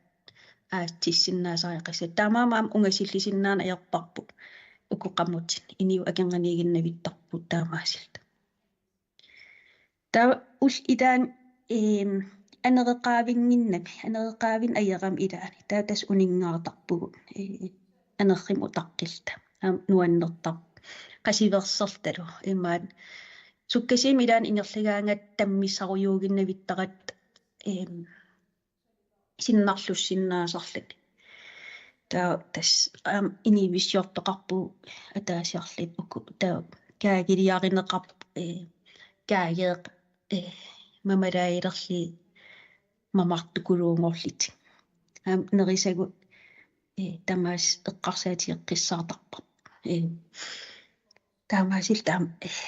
aatsissinnaasariaqassaaq. Taamaammat aamma ungasillisinnaaneq ajorparput. Uku qamutit. Inuit akornanniiginnavittarput taamaasilluta. Taava ullut ilaanni, eem, anereqaavinnginnami, anereqaavinneq ajorami ilaanni. Taava tassa uninngaartarpugut, ee, anerrimut utaqqilluta. Aamma nuannertarpoq. Qasuersertalu imaat. Sukkasuumik ilaanni ingerlagaangatta tammissarujuuginnavittaratta, eem, sinnarlussinnaasarluni. Taava tassa aamma inuuissiortoqarpugut ataasiarluta uku. Taava kaagiliarineqarpoq, ee, kaageeq, ee, mamalaagilerlugit mamartukuluunngorlutik. Aamma nerisagut, ee, tamaasa eqqarsaatigeqqissaartarput. Ee, taamaasilluta aamma, ee,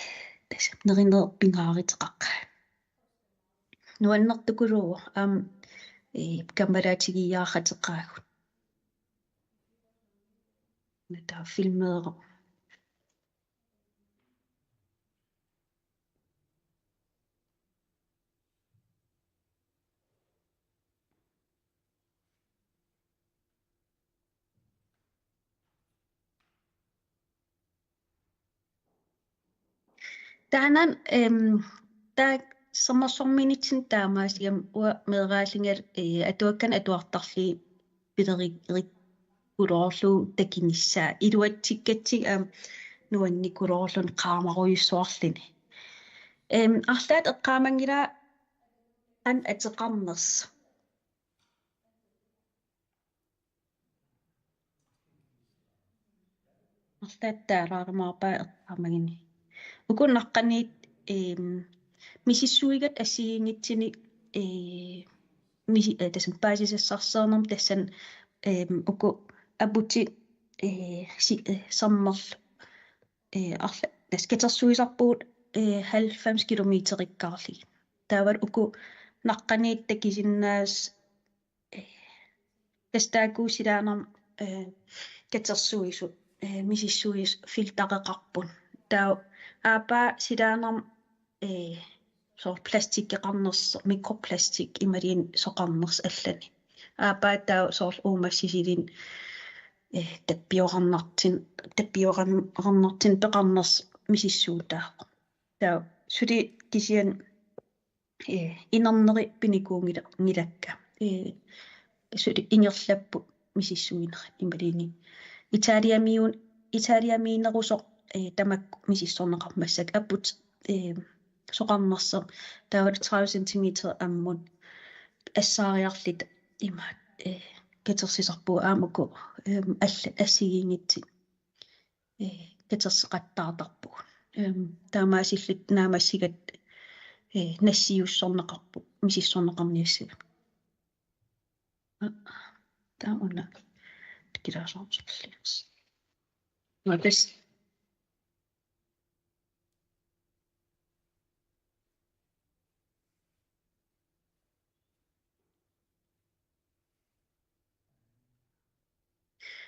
tassa nerineq pingaaruteqaqaaq. Nuannertukuluuvoq aamma, ee, kammalaatigiiaartaqaagut. Nata filmeeru. Taanna, ehm, taakku sermersuarmiinnitsinni taamaasigami uanga meeraallunga, eh, atuakkanik atuartarlugit pilerigikkuloorlugu takunissaa. Iluatsikkatsigu aamma nuannikuloorluni qaamarujussuarluni. Ehm, arlaat eqqaamanngilara qanoq ateqarnersoq. Arlaat taalaarumaarpaa eqqaamaguni. Uku naqqaniit, ehm, misissuigatta assigiinngitsunik, eh, misi-, eh, tassami paasisassarsiornermi tassani, ehm, uku aputit, eh, si-, eh, sermerlu-, eh, arla-, tassa katersuisarpugut, eh, halvfems kilometerikkaarlugit. Taavalu uku naqqaniit takusinnaasaat, eh, tassa taakku silaannarmi, eh, katersuisut, eh, misissuisut filtereqarput. Taava aappaa silaannarmi, eh, soorlu plastikkeqarnersoq, mikroplastik imaluunniit soqarnersoq allanik. Aappaa taava soorlu uumassisilinnut, eh, tappioqarnartun-, tappioqarn-, -qarnartunut peqarnersoq misissuutaavoq. Taava suli kisianni, eh, inerneri pinikuunngila-, -ngilakka. Eh, suli ingerlapput misissuinerit imaluunniit. Italiamiun-, Italiamiinerusoq, eh, tamakku misissorneqarpoq massakkut aputit, eh, soqarnersoq. Taava tredive centimeter ammut assaariarluta imaat, eh, katersisarpugut aamma uku, eh, alla-, assigiinngitsut, eh, katersaqattaartarpugut. Ehm, taamaasilluta naammassigatta, eh, nassiussorneqarput, misissorneqarniassagatta. Aa, taava una tikilaasoqarsorlias. Una tassa.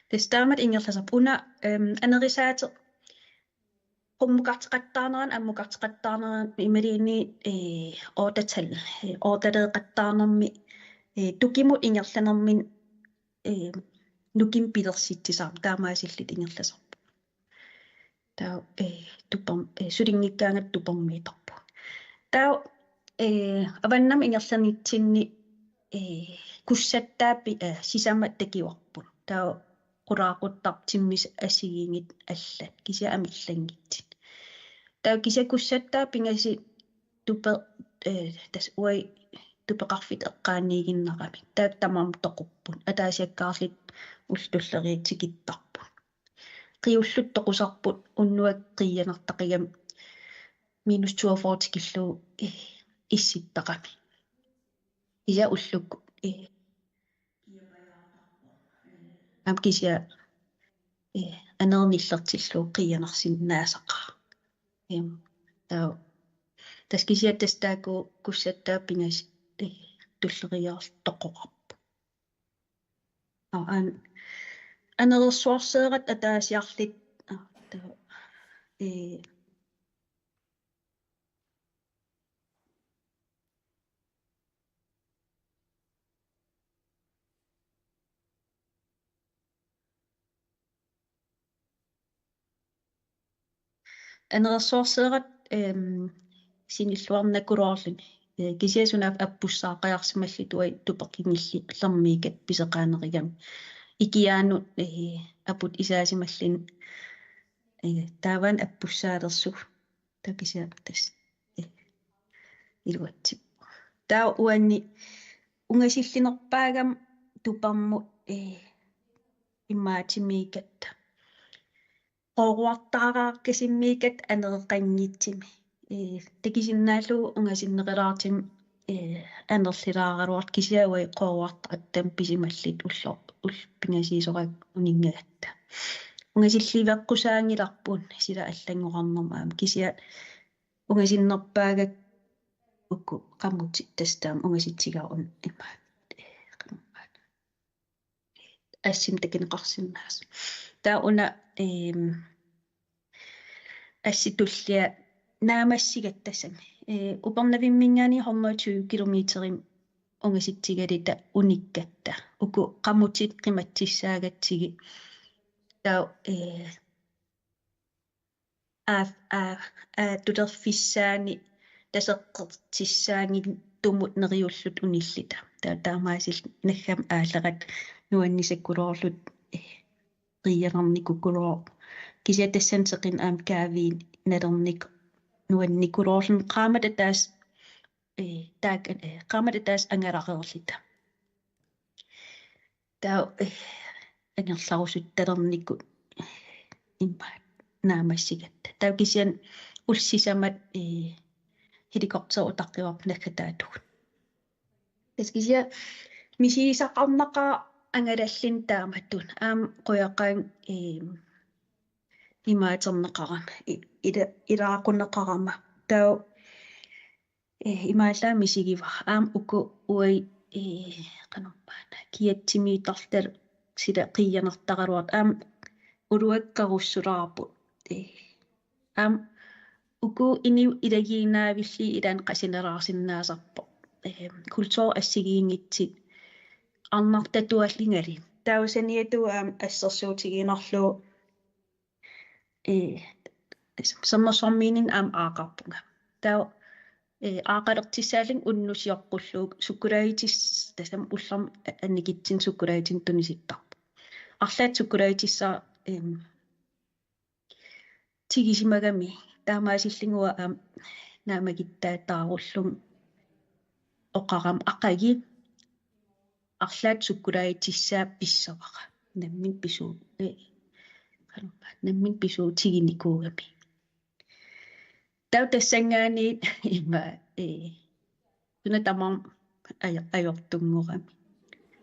Tassa taamatut ingerlasarpoq. Una, ehm, anerisaateq qummukarteqattaarnerani, ammukarteqattaarnerani imaluunniit, eh, ottetal, eh, ottaleeqattaarnermi, eh, tukimut ingerlanermini, eh, nukimmik pilersitsisarami taamaasillutik ingerlasarput. Taava, eh, tupam-, eh, sulinngikkaangat tupermiittarpugut. Taava, eh, avannamut ingerlanitsinni, eh, kussattaat pi-, eh, sisamat takuarput. Taava qulaaquttartut timmisut assigiinngitsut allat, kisianni amillanngitsut. Taava kisianni kussattaat pingasut tupe-, eh, tassa uagut tupeqarfittut eqqaaniiginnaramik. Taakku tamarmik toqupput. Ataasiakkaarlutik ullut tulleriit tikittarput. Qiullutik toqusarput unnuaq qiianartaqigami minus toogfyrre tikillugu, eh, issittaqami. Kisianni ullukkut, eh, aamma kisianni, eh, anerit nillertillugu qiianarsinnaasaqaaq. Em, taava, tassa kisianni tassa taakku kussattaat pingasut, eh, tulleriiaarlutik toqorarput. Aa, an-, anerersuarseerat ataasiarlutik, aa, taava, eh, anerersuarseerat, em, sinilluarnikuloorluni. Eh, kisianni sunaaffa appussaaqajarsimallutik uagut tupeqanngillermiikkatta pisoqaanerugami. Ikiaanut, eh, aput isaasimalluni, eh, taavaana appussaalersugut. Taava kisianni tassa, eh, iluatsippoq. Taava uani ungasillinerpaagami tupermut, eh, imaatsimiikkatta. Qooruartaraakkasimmiikkatta anereqanngitsumik. Eh, takusinnaallugu ungasinnerulaartumik, eh, anerlilaaraluartoq kisianni uagut qooruartaratta pisimalluta ulloq, ullut pingasuusoorakkit uninngagatta. Ungasilliveqqusaanngilarput sila allanngorarnermut aamma kisianni ungasinnerpaagakku uku qamutit tassa taama ungasitsigaat una imaat, eh, qanormaana. Assimik takuneqarsinnaasoq. Taava una, ehm, assit tulliat naammassigatta tassami. Eh, Upernavimminngaanniit hundrede og tyve kilometerimik ungasitsigaluta unikkatta. Uku qamutit qimatsissaagatsigit. Taava, eh, aa-, aa-, aattulerfissaani taseqqertissaanngittumut neriulluta unilluta. Taava taamaasilluta naggammik aallerat nuannisakkuloorluta, eh, qiianarnikukulooq. Kisianni tassani seqineq aamma kaaviit nalornik-, nuannikuloorluni qaammat ataaseq, eh, taak-, eh, qaammat ataaseq angalareerluta. Taava, eh, angerlarusuttalernikut, eh, immaqa naammassigatta. Taava kisianni ullut sisamat, eh, helikopteri utaqqivarput naggataatigut. Tassa kisianni misigisaqarnaqaaq angalalluni taamatut. Aamma qujaqaanga, eh, imaaterneqarama, i-, ila-, ilaaquneqarama. Taava eh, imaallaat misigivara. Aamma uku uagut, eh, qanormaana, kiatsimiittarluta sila qiianartaraluartoq. Aamma uluakkarussulaarput. Eh, aamma uku inuit ilagiinnaavillugit ilaanni qasunalaarsinnaasarpoq. Eh, kultur assigiinngitsut arnartatuallungali. Taava saniatigut aamma assersuutigiinnarlugu eh, sermersuarmiinninni aamma aaqarpunga. Taava, eh, aaqalertussaallunga unnuk sioqqullugu sukkulaatitsis-, tassami ullormi annikitsunik sukkulaatinik tunisittarpoq. Arlaat sukkulaatitissaq, em, tigusimagami taamaasillunga uanga aamma naammagittaataarullunga oqarama aqagu arlaat sukkulaatitissaa pissavara. Nammineq pisuu-, eh, qanormaa, nammineq pisuutiginikuugami. Taava tassanngaanniit ima, eh, suna tamarmi ajo-, ajortunngorami.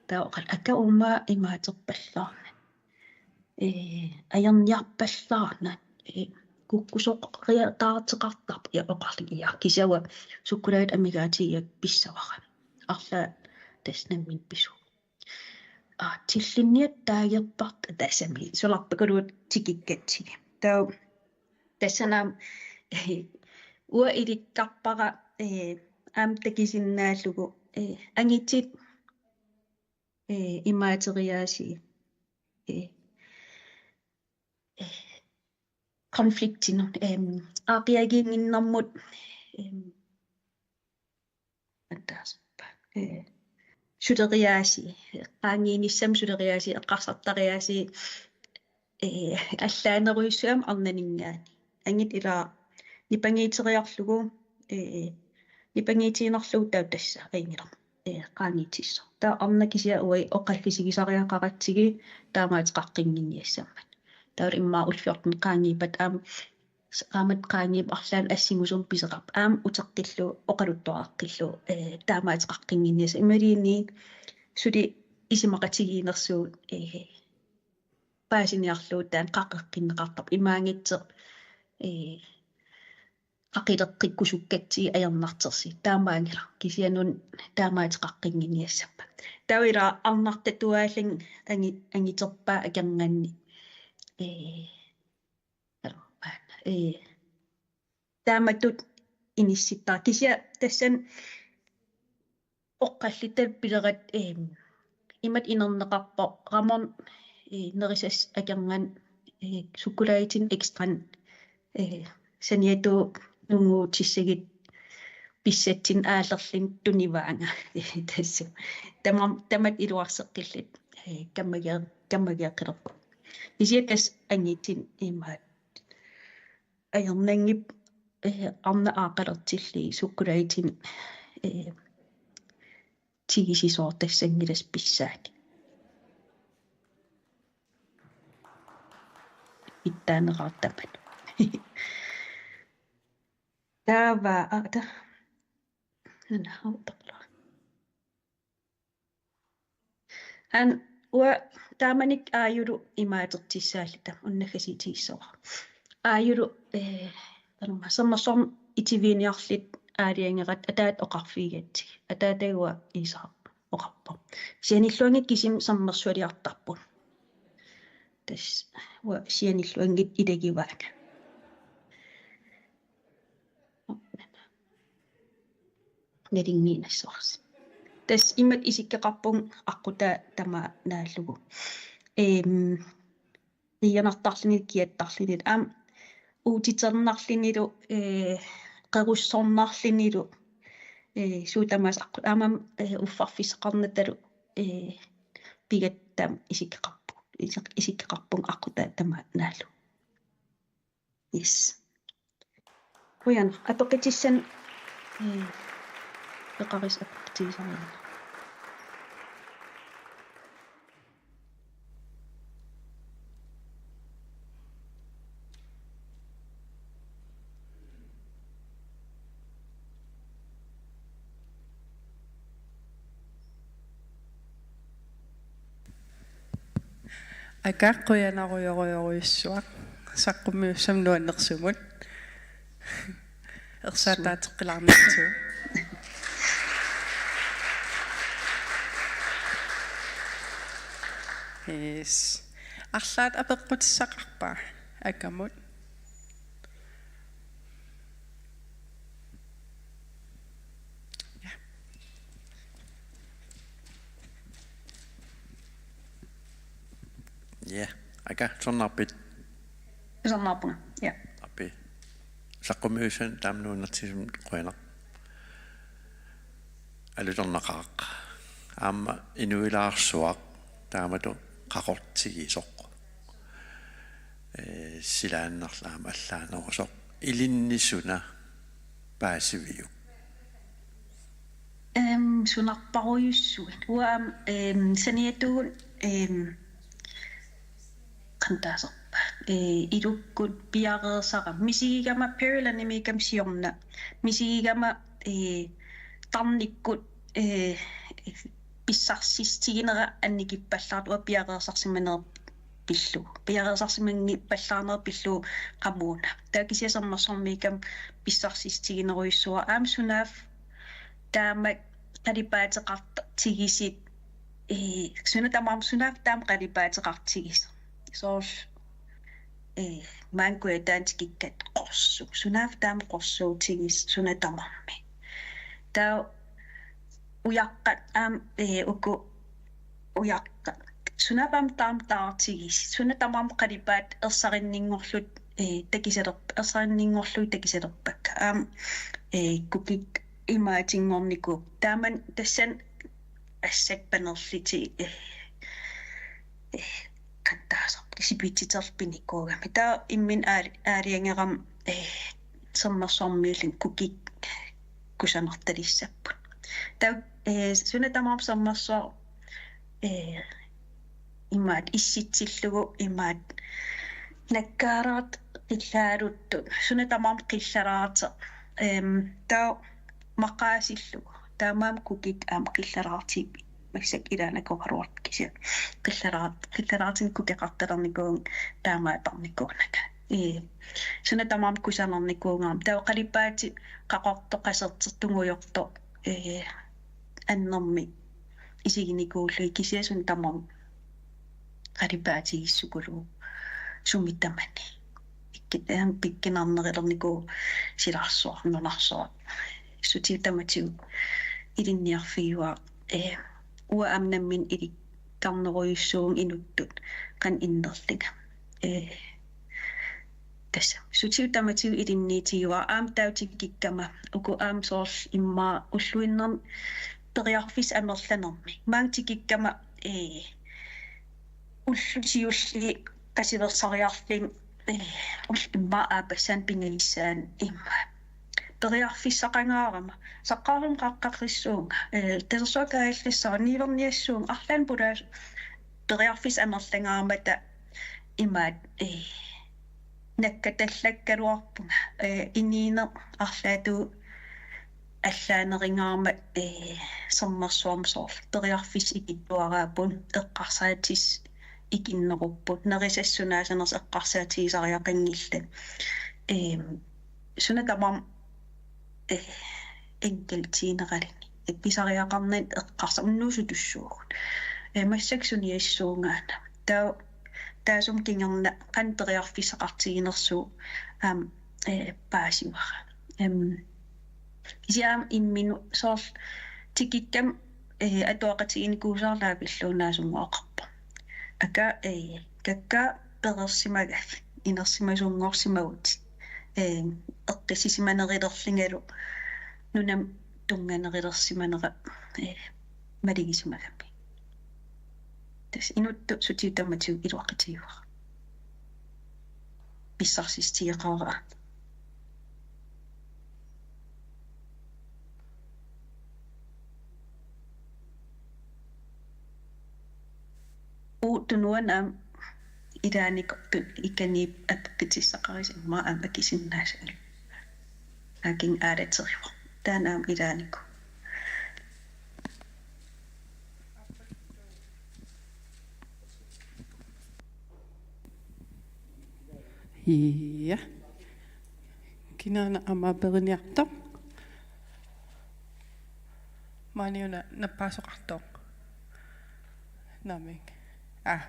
Taava oqarlunga aka uuma imaaterpallaarnani. Eh, ajorniarpallaarnani. Eh, kukkusoqqiataarteqartarpoq. Ja oqarlunga ja kisianni uanga sukkulaatitut amigaatigigakkit pissavara. Arlaat tassa nammineq pisuu-. Aa, tillinniattut taagerparput tassami sularpakuluuvoq tikikkatsigit. Taava Tassani aamma uanga ilikkarpara, eh, aamma takusinnaallugu, eh, angutit, eh, imaateriaasiit, eh, eh, konfliktinut, em, aaqqiaginnginnermut, em, antaasarpa, eh, suleriaasii, qaangiinissamut suleriaasii, eqqarsartariaasii, eh, allaanerujussuit aamma arnaninngaanniit. Angut ila nipangiuteriarlugu, eh, nipangiutiinnarlugu taava tassa ajunngilaq, eh, qaangiutissaq. Taava arnat kisianni uagut oqallisigisariaqaratsigu taamaateqaqqinnginniassammat. Taava immaqa ullut fjorten qaangiuppata aamma s-, qaammat qaangiuppata arlaannik assingusumik pisoqarpoq. Aamma uteqqillugu, oqaluttuaqqillugu, eh, taamaateqaqqinnginniassammat. Imaluunniit suli isumaqatigiinnersugut, eh, paasiniarlugu taanna qaqeqqinneqartarpoq. Imaanngitsoq, eh, qaqileqqikkusukkatsigit ajornartorsiut. Taamaanngilaq. Kisianni una taamaateqaqqinnginniassappat. Taava ila arnartatuaallunga angu-, anguterpaat akornanni, eh, eh, taamatut inissittara. Kisianni tassani oqallittut pilerat, eh, imatut inerneqarpoq Ramon, eh, nerisassap akornanni, eh, sukkulaatitsinni ekstran, eh, saniatigut nungutissagutta pissatsinnik aallerluni tunivaanga. Tassa. Tama-, tamatta iluarseqqilluta, eh, kammagia-, kammagiaqqilerpugut. Kisianni tassa angutit imaattoq ajornanngippat, eh, arnat aaqqalertillugit sukkulaatitsinni, eh, tigusisooq tassanngalassi pissaanik. Pitsaaneqartarmat. Taava, aa, ta-, nana, autaqla. Aamma uanga taamanikkut Aajulu imaatertussaalluta unnaqqasiutigissuara. Aajulu, eh, taanna sermersuarmi itiviiniarluta aalajangeqaat ataata oqarfigigatsigit. Ataataga uanga Iisaaq oqarpoq. Sianilluanngitsoq kisimi sermersualiartarput. Tassa uanga sianilluanngitsoq ilagivaanga. Nalunngiinnassuarsi. Tassa imatut isikkoqarpunga aqqutaa tamaat naallugu. Ehm, qiianartarlunilu, kiattarlunilu, aamma uutiternerlunilu, eh, qerussornerlunilu, eh, suut tamaasa aqqut-, aamma, eh, uffarfissaqarnatalu, eh, pigatta taama isikkoqarpu-, isik-, isikkoqarpunga aqqutaa tamaat naallugu. Yes. Qujanaq, apeqqutissanik, eh, peqarissat apeqqutigisariaqarpara. Aka qujanarujorujorujussuaq saqqummiussamut nuannersumut. Ersaataateqqilaarnitsu. Yes. Arlaat apeqqutissaqarpa Akamut? Ja. Ja, Aka, tusarnaarpit? Tusarnaarpunga, ja. Api. Saqqummiussamut taama nuannertigisumik qujanaq. Alutornaqaaq. Aamma inuilaarsuaq taamatut qaqortigisoq. Eh, silaannarlu aamma allaanerusoq. Ilinni suna paasiviuk? Ehm, sunarparujussuit. Uanga aamma, ehm, saniatigut, ehm, qanoq taasarpa. Eh, ilukkut piareersarama. Misigigama Peary Landimiikkama siorna. Misigigama, eh, tarnikkut, eh, pissarsissutiginera annikippallaartoq, uanga piareersarsimaneq pillugu. Piareersarsimanngippallaarneq pillugu qamuuna. Taava kisianni sermersuarmiikkama pissarsissutiginerujussuuara. Aamma sunaaffa taama qalipaateqartigisoq, eh, suna tamarmi sunaaffa taama qalipaateqartigisoq. Soorlu, ee, maani Kujataani tikikkatta qorsuk. Sunaaffa taama qorsuutigisoq suna tamarmi. Taava ujaqqat aamma, ee, uku ujaqqat. Sunaaffa aamma taama taartigisut. Suna tamarmi qalipaatit ersarinninngorlutik, ee, takisalerp-, ersarinninngorlugit takisalerpakka. Aamma, ee, kukikka imaatinngornikuupput. Taamani tassani assakka panerlutik, ee, ee, qanittussarput, sipitsiterlutik pinikuugamik. Taava imminut aal-, aalajangerama, ee, sermersuarmiilluni kukikka kusanartalissapput. Taava, ee, suna tamarmi sermersuaq, ee, imaattoq issitsillugu, imaattoq nakkaaraat qillaaluttut, suna tamarmi qillaraat. Em, taava maqaasillugu. Taamaammat kukikka aamma qillaraatipput. Massakkut ilaannakoraluarput kisianni. Qillaraat-, qillaraatinik kukeqartalernikuuvunga taamaattarnikuunanga. Ee, suna tamarmi kusanarnikuugami. Taava qalipaatit qaqortoq qasertoq tungujortoq, ee, annermik isiginikuullugit kisianni suna tamarmi qalipaatigissukullugu sumi tamani. Ikki-, aamma pikkunarnerulernikuuvoq silarsuaq, nunarsuaq. Sutigut tamatigut ilinniarfigaara, ee, uanga aamma nammineq ilikkarnerujussuuvunga inuttut qanoq innerlunga. Ee, tassa. Sutigut tamatigut ilinniutigaara aamma taava tikikkama. Uku aamma soorlu immaqa ulluinnarni periarfissat amerlanermik. Maanga tikikkama, ee, ullut siulliit qasuersariarlugit, ee, ullut immaqa aappassaani pingajussaanik immaqa. Periarfissaqangaarama. Saqqarlunga qaqqaqissuunga. Ee, tasersuaq kaajallassara, niuerniassuunga, arlaannik pulaassuunga. Periarfissat amerlangaaramata imaattoq, ee, nakkatallakkaluarpunga, ee, inuuneq arlaatigut allaanerugaarmat, ee, sermersuarmi soorlu periarfissat ikittuaraapput, eqqarsaatissat ikinnerupput, nerisassat sunaasanersut eqqarsaatigisariaqanngillat. Em, suna tamarmi, ee, enkeltiineralugit. Ee, pisariaqarnani eqqarsa-, unnuusutussuugut. Ee, massakkut sunniassuungaana. Taava taassuma kingorna qanoq periarfissaqartiginersugut aamma, ee, paasivara. Em, kisianni aamma imminut soorlu tikikkama, ee, atuaqatigiinnikuusara laapilluunaasunngooqarpoq. Aka, ee, kakkaak perersimagavit, inersimasunngorsimavutit, ee, eqqissisimanerulerlungalu nunami tunnganerulersimanera, ee, malugisimagami. Tassa inuttut sutigut tamatigut iluaqutigaara. Pissarsissutigeqaara. Uagut tunuani aamma ilaanikuupput, ikani apeqqutissaqarisi immaqa aamma akisinnaasat. Akin aalaterivoq. Taanna aamma ilaanikuuvoq. Ja. Kinaana aamma aperiniartoq? Maani una nappaasoqartoq. Naamik. Ah.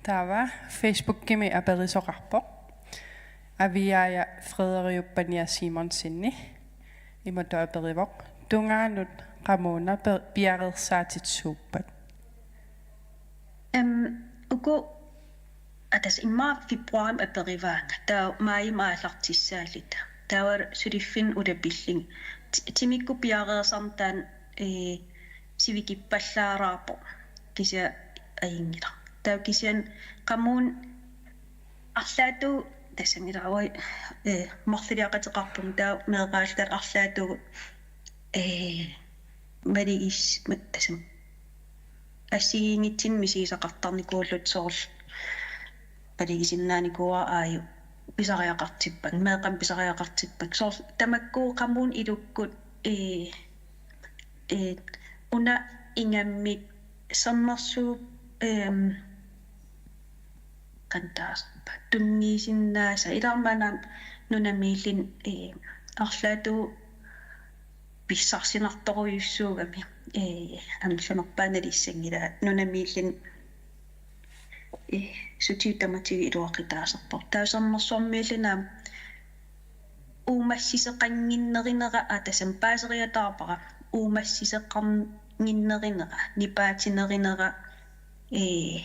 Taava Facebookimi aperisoqarpoq. Aviaaja Frederiup Pania Simonsenip imatut aperivoq: Tungaanut qamuuna pe-, piareersaatit suuppat? Em, uku, aa, tassa immaqa februarimi aperivaannga, taava maajimi aallartissaalluta. Taava suliffinni ulapillunga. Ti-, timikkut piareersarneq taanna, ee, sivikippallaaraarpoq. Kisianni ajunngilaq. Taava kisianni qamuuna arlaatigut tassanngilara, ee, marluliaqateqarpunga, taava meeraalluta arlaatigut, ee, malugis-, ma-, tassami assigiinngitsunik misigisaqartarnikuulluta, soorlu malugisinnaanikuuara aajuku pisariaqartippakka, meeqqamik pisariaqartippakka. Soorlu tamakku qamuuna ilukkut, ee, ee, una ingammik sermersuup, em, qanittussarput, tunniusinnaasaa, ilaa, maanna nunamiilluni, ee, arlaatigut pissarsinartorujussuugami, ee, amerlanerpaat nalissanngilaat, nunamiilluni eh, sutigut tamatigut iluaqutaasarpoq. Taava Sermersuarmiilluni aamma uumassisoqannginnerinera, aa, tassami paaseriataarpara, uumassisoqannginnerinera, nipaatinerinera, eh,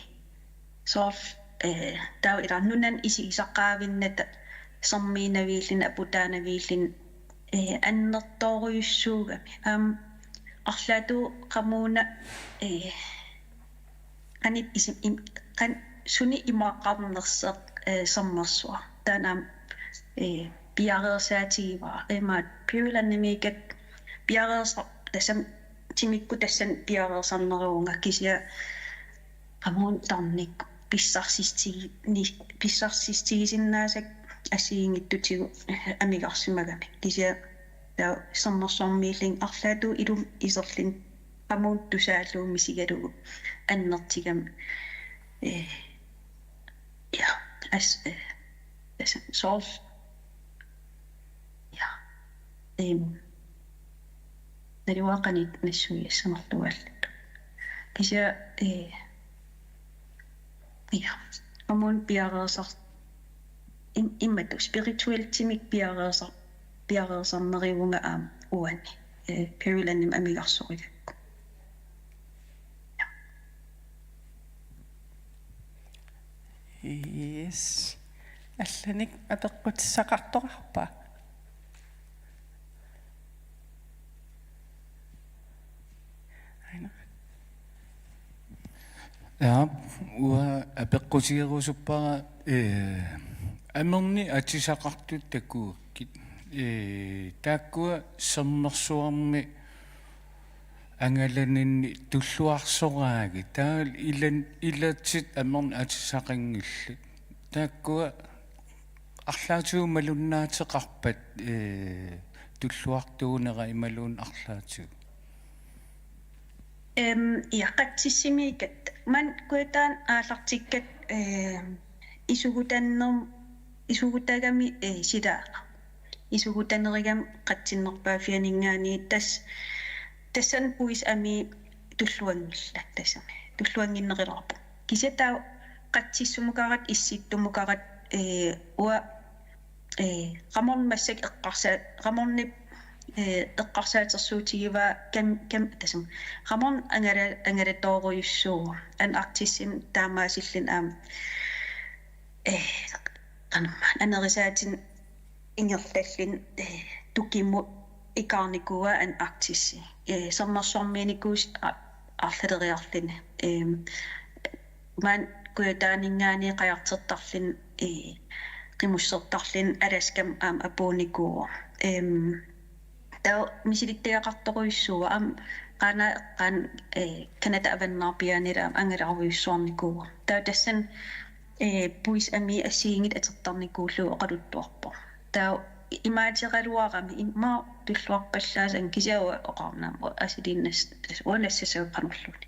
soorlu, eh, taava ila nunani isigisaqaavinnata sermiinaviilluni aputaanaviilluni, eh, annertoorujussuugami. Aamma arlaatigut qamuuna, eh, qanit isim-, im-, qan-, suni imaqarnersoq, eh, Sermersuaq. Taanna aamma, eh, piareersaatigivara. Imaappoq Peary Landimiikkatta piareersa-, tassami timikkut tassani piareersarneruvunga, kisianni qamuuna tarnikkut pissarsissutigi-, ni-, pissarsissutigisinnaasakka assigiinngitsutigut, eh, amigarsimagami. Kisianni taava Sermersuarmiilluni arlaatigut ilumut iserluni qamuuna tusaallugu misigalugu annertugamik. Eh, ja, as-, eh, as-, soorlu. Ja. Em, naluara qanoq nassuiassanerlugu allatut. Kisianni, eh, ja, qamuuna piareersar-, im-, imatut spiritualitimik piareersar-, piareersarnerivunga aamma uani, eh, Peary Landimi amigarsorigakku. Yes. Allanik apeqqutissaqartoqarpa? Aina. Ja, uanga apeqqutigerusuppara, eh, amernik atisaqartut takuakkit. Eh, taakkua Sermersuarmi angalaninni tulluarsoraagit. Taava ilan-, ilatit amernik atisaqanngillat. Taakkua arlaatigut malunnaateqarpat, eh, tulluartuunera imaluunniit arlaatigut? Em, ja, qatsissimiikkatta. Maani Kujataani aallartikkatta, eh, isugutannerm-, isugutagami, eh, silaannaq. Isugutanerugami qatsinnerpaaffianinngaanniit tas-, tassani puisit amii tulluanngillat tassami. Tulluannginnerulaarput. Kisianni taava qatsissumukarat, issittumukarat, eh, uanga, eh, Ramon massakkut eqqarsa-, Ramonip, eh, eqqarsaatersuutigivaa kam-, kam-, tassami. Ramon angala-, angalatoorujussuuvoq. Antarktisimi taamaasilluni aamma, eh, qanormaa, anerisaatinut ingerlalluni, eh, tukimut ikaarnikuuaa Antarktisi. Eh, Sermersuarmiinikuusoq a-, arlaleriarluni. Em, maani Kujataaninngaanniit qajartortarluni, eh, qimussertarluni Alaskami aamma apuunnikuuvoq. Em, taava misilittagaqartorujussuuvoq aamma Qaanaap eqqaani, eh, Canadap avannaarpiaanilu aamma angalarujussuarnikuuvoq. Taava tassani, eh, puisit amii assigiinngitsut atortarnikuullugu oqaluttuarpoq. Taava imaattoraluarami immaqa tulluarpallaassaanga, kisianni uanga oqarnanga aamma asiliinnas-, uanga nassassagakku qanorluunniit.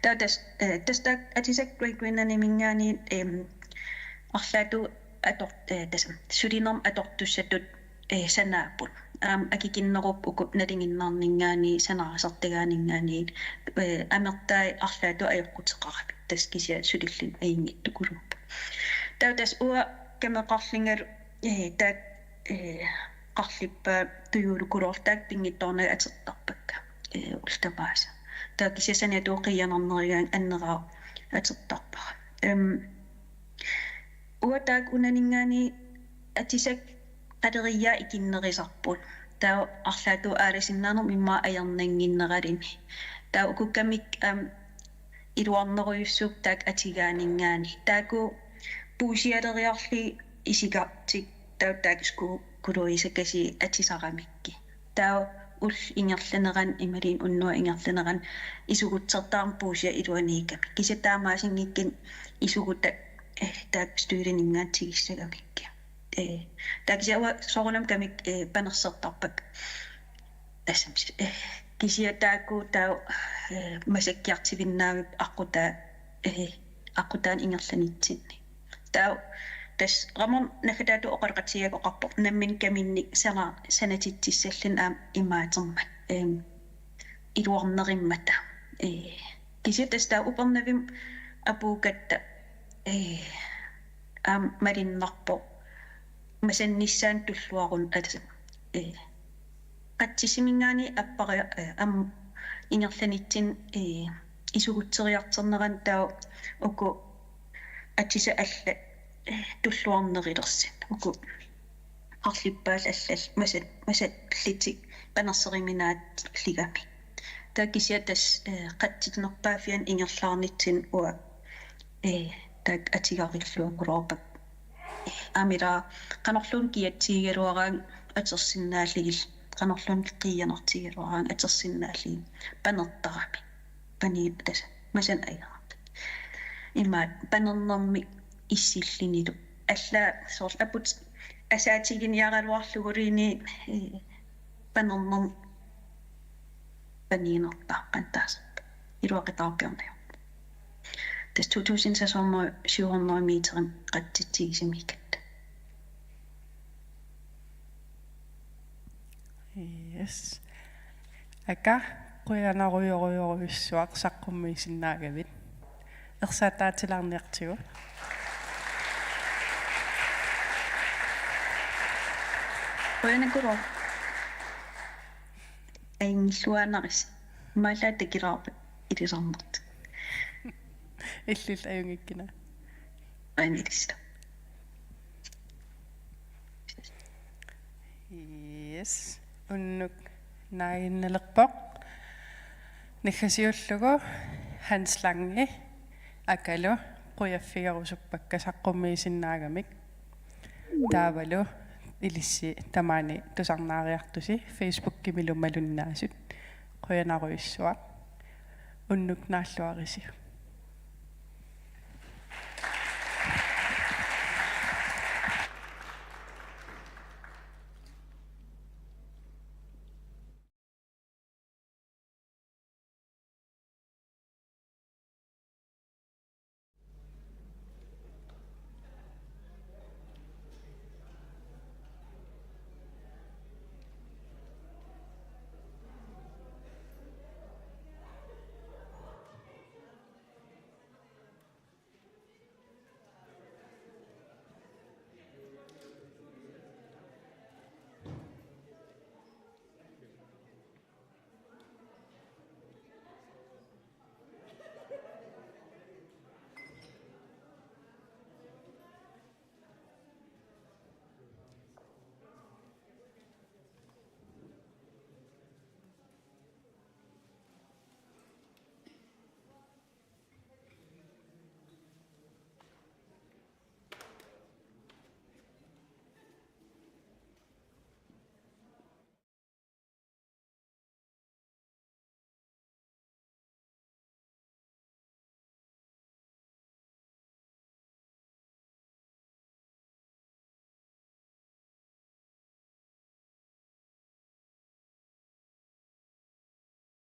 Taava tassa, eh, tassa taakku atisakka Great Greenlandiminngaanniit, em, arlaatigut ator-, eh, tassami sulinermut atortussatut, eh, sanaapput. Aamma akikinnerupput uku nalinginnaarninngaanniit, sanaarisartagaaninngaanniit, eh, amertai arlaatigut ajoquteqaramik. Tassa kisianni sulilluni ajunngitsorujussuupput. Taava tassa uanga kameqarlungalu, eh, taakku, eh, qarlippaat tujuulukuloorlugit taakku pinngitsoornagu atortarpakka, eh, ullut tamaasa. Taava kisianni saniatigut qiianarnerugaanni anneraavoq atortarpara. Em, uanga taakku unaninngaanniit atisakka qaleriiaat ikinnerusarput. Taava arlaatigut aalasinnaanermut immaqa ajornannginneraluni. Taava ukukkamik, am, iluarnerujussuupput taakku atugaaninngaanniit. Taakku puusialeriarlugit isigartik, taava taakku skuukuluisakasi atisaramikkit. Taava ulloq ingerlanerani imaluunniit unnuaq ingerlanerani isugutsertarami puussiaq iluaniikkami. Kisianni taamaasinngikkuni isugutakka, eh, taakku støvleninngaanniit tigussagamikku. Eh, taava kisianni uanga soorunami kamik, eh, panersertarpakka. Tassami, eh, kisianni taakku taava, eh, masakkiartuinnaavipput aqqutaa, eh, aqqutaani ingerlanitsinni. Taava tassa Ramon naggataatigut oqaloqatigigaakka oqarpoq nammineq kaminnik sana-, sanatitsissalluni aamma imaatermat, em, iluarnerummata. Eh, kisianni tassa taava Upernavimmi apuukkatta Ee, aamma malunnarpoq masannissaanut tulluarun-, altså, ee, qatsissaminngaanniit appara-, ee, aamma ingerlanitsinni, ee, isugutseriartornerani taava uku atisat allat, ee, tulluarnerulersut. Uku qarlippaallu allallu masat-, masallutik panerseruminaatsillugami. Taava kisianni tassa, ee, qatsinerpaaffiani ingerlaarnitsinni uanga, ee, taakku atugarilluakuluuppakka. Aamma ila qanorluunniit kiatsigigaluaraangat atorsinnaallugillu, qanorluunniit qiianartigigaluaraangat atorsinnaallugillu panertarami. Pani-, tassa masanneq ajoratta. Imaappoq panernermik issillunilu. Allaat soorlu aput asaatiginiaraluarluguluunniit, ee, panernermik paniinertaarpara taasarpoq. Iluaqutaarpiarniarpoq. Tassa to tusind seks hundrede, syv hundrede meterimik qatsitsigisumikkatta. Yes. Aka, qujanarujorujorujussuaq saqqummiisinnaagamik. Ersaataatilaarniartigu. Qujanaquluaq. Ajunngilluinnarisi. Imaallaat takilaarpat ilisarnartut. Illillu ajunngikkuuna. Aamma ilissi. Yes. Unnuk naaginnalerpoq. Naggasiullugu Hans Lange, Akalu, qujaffigerusuppakka saqqummiisinnaagamik. Taavalu ilissi tamaani tusarnaariartusi Facebookimilu malinnaasut. Qujanarujussuaq. Unnuk naalluarisi.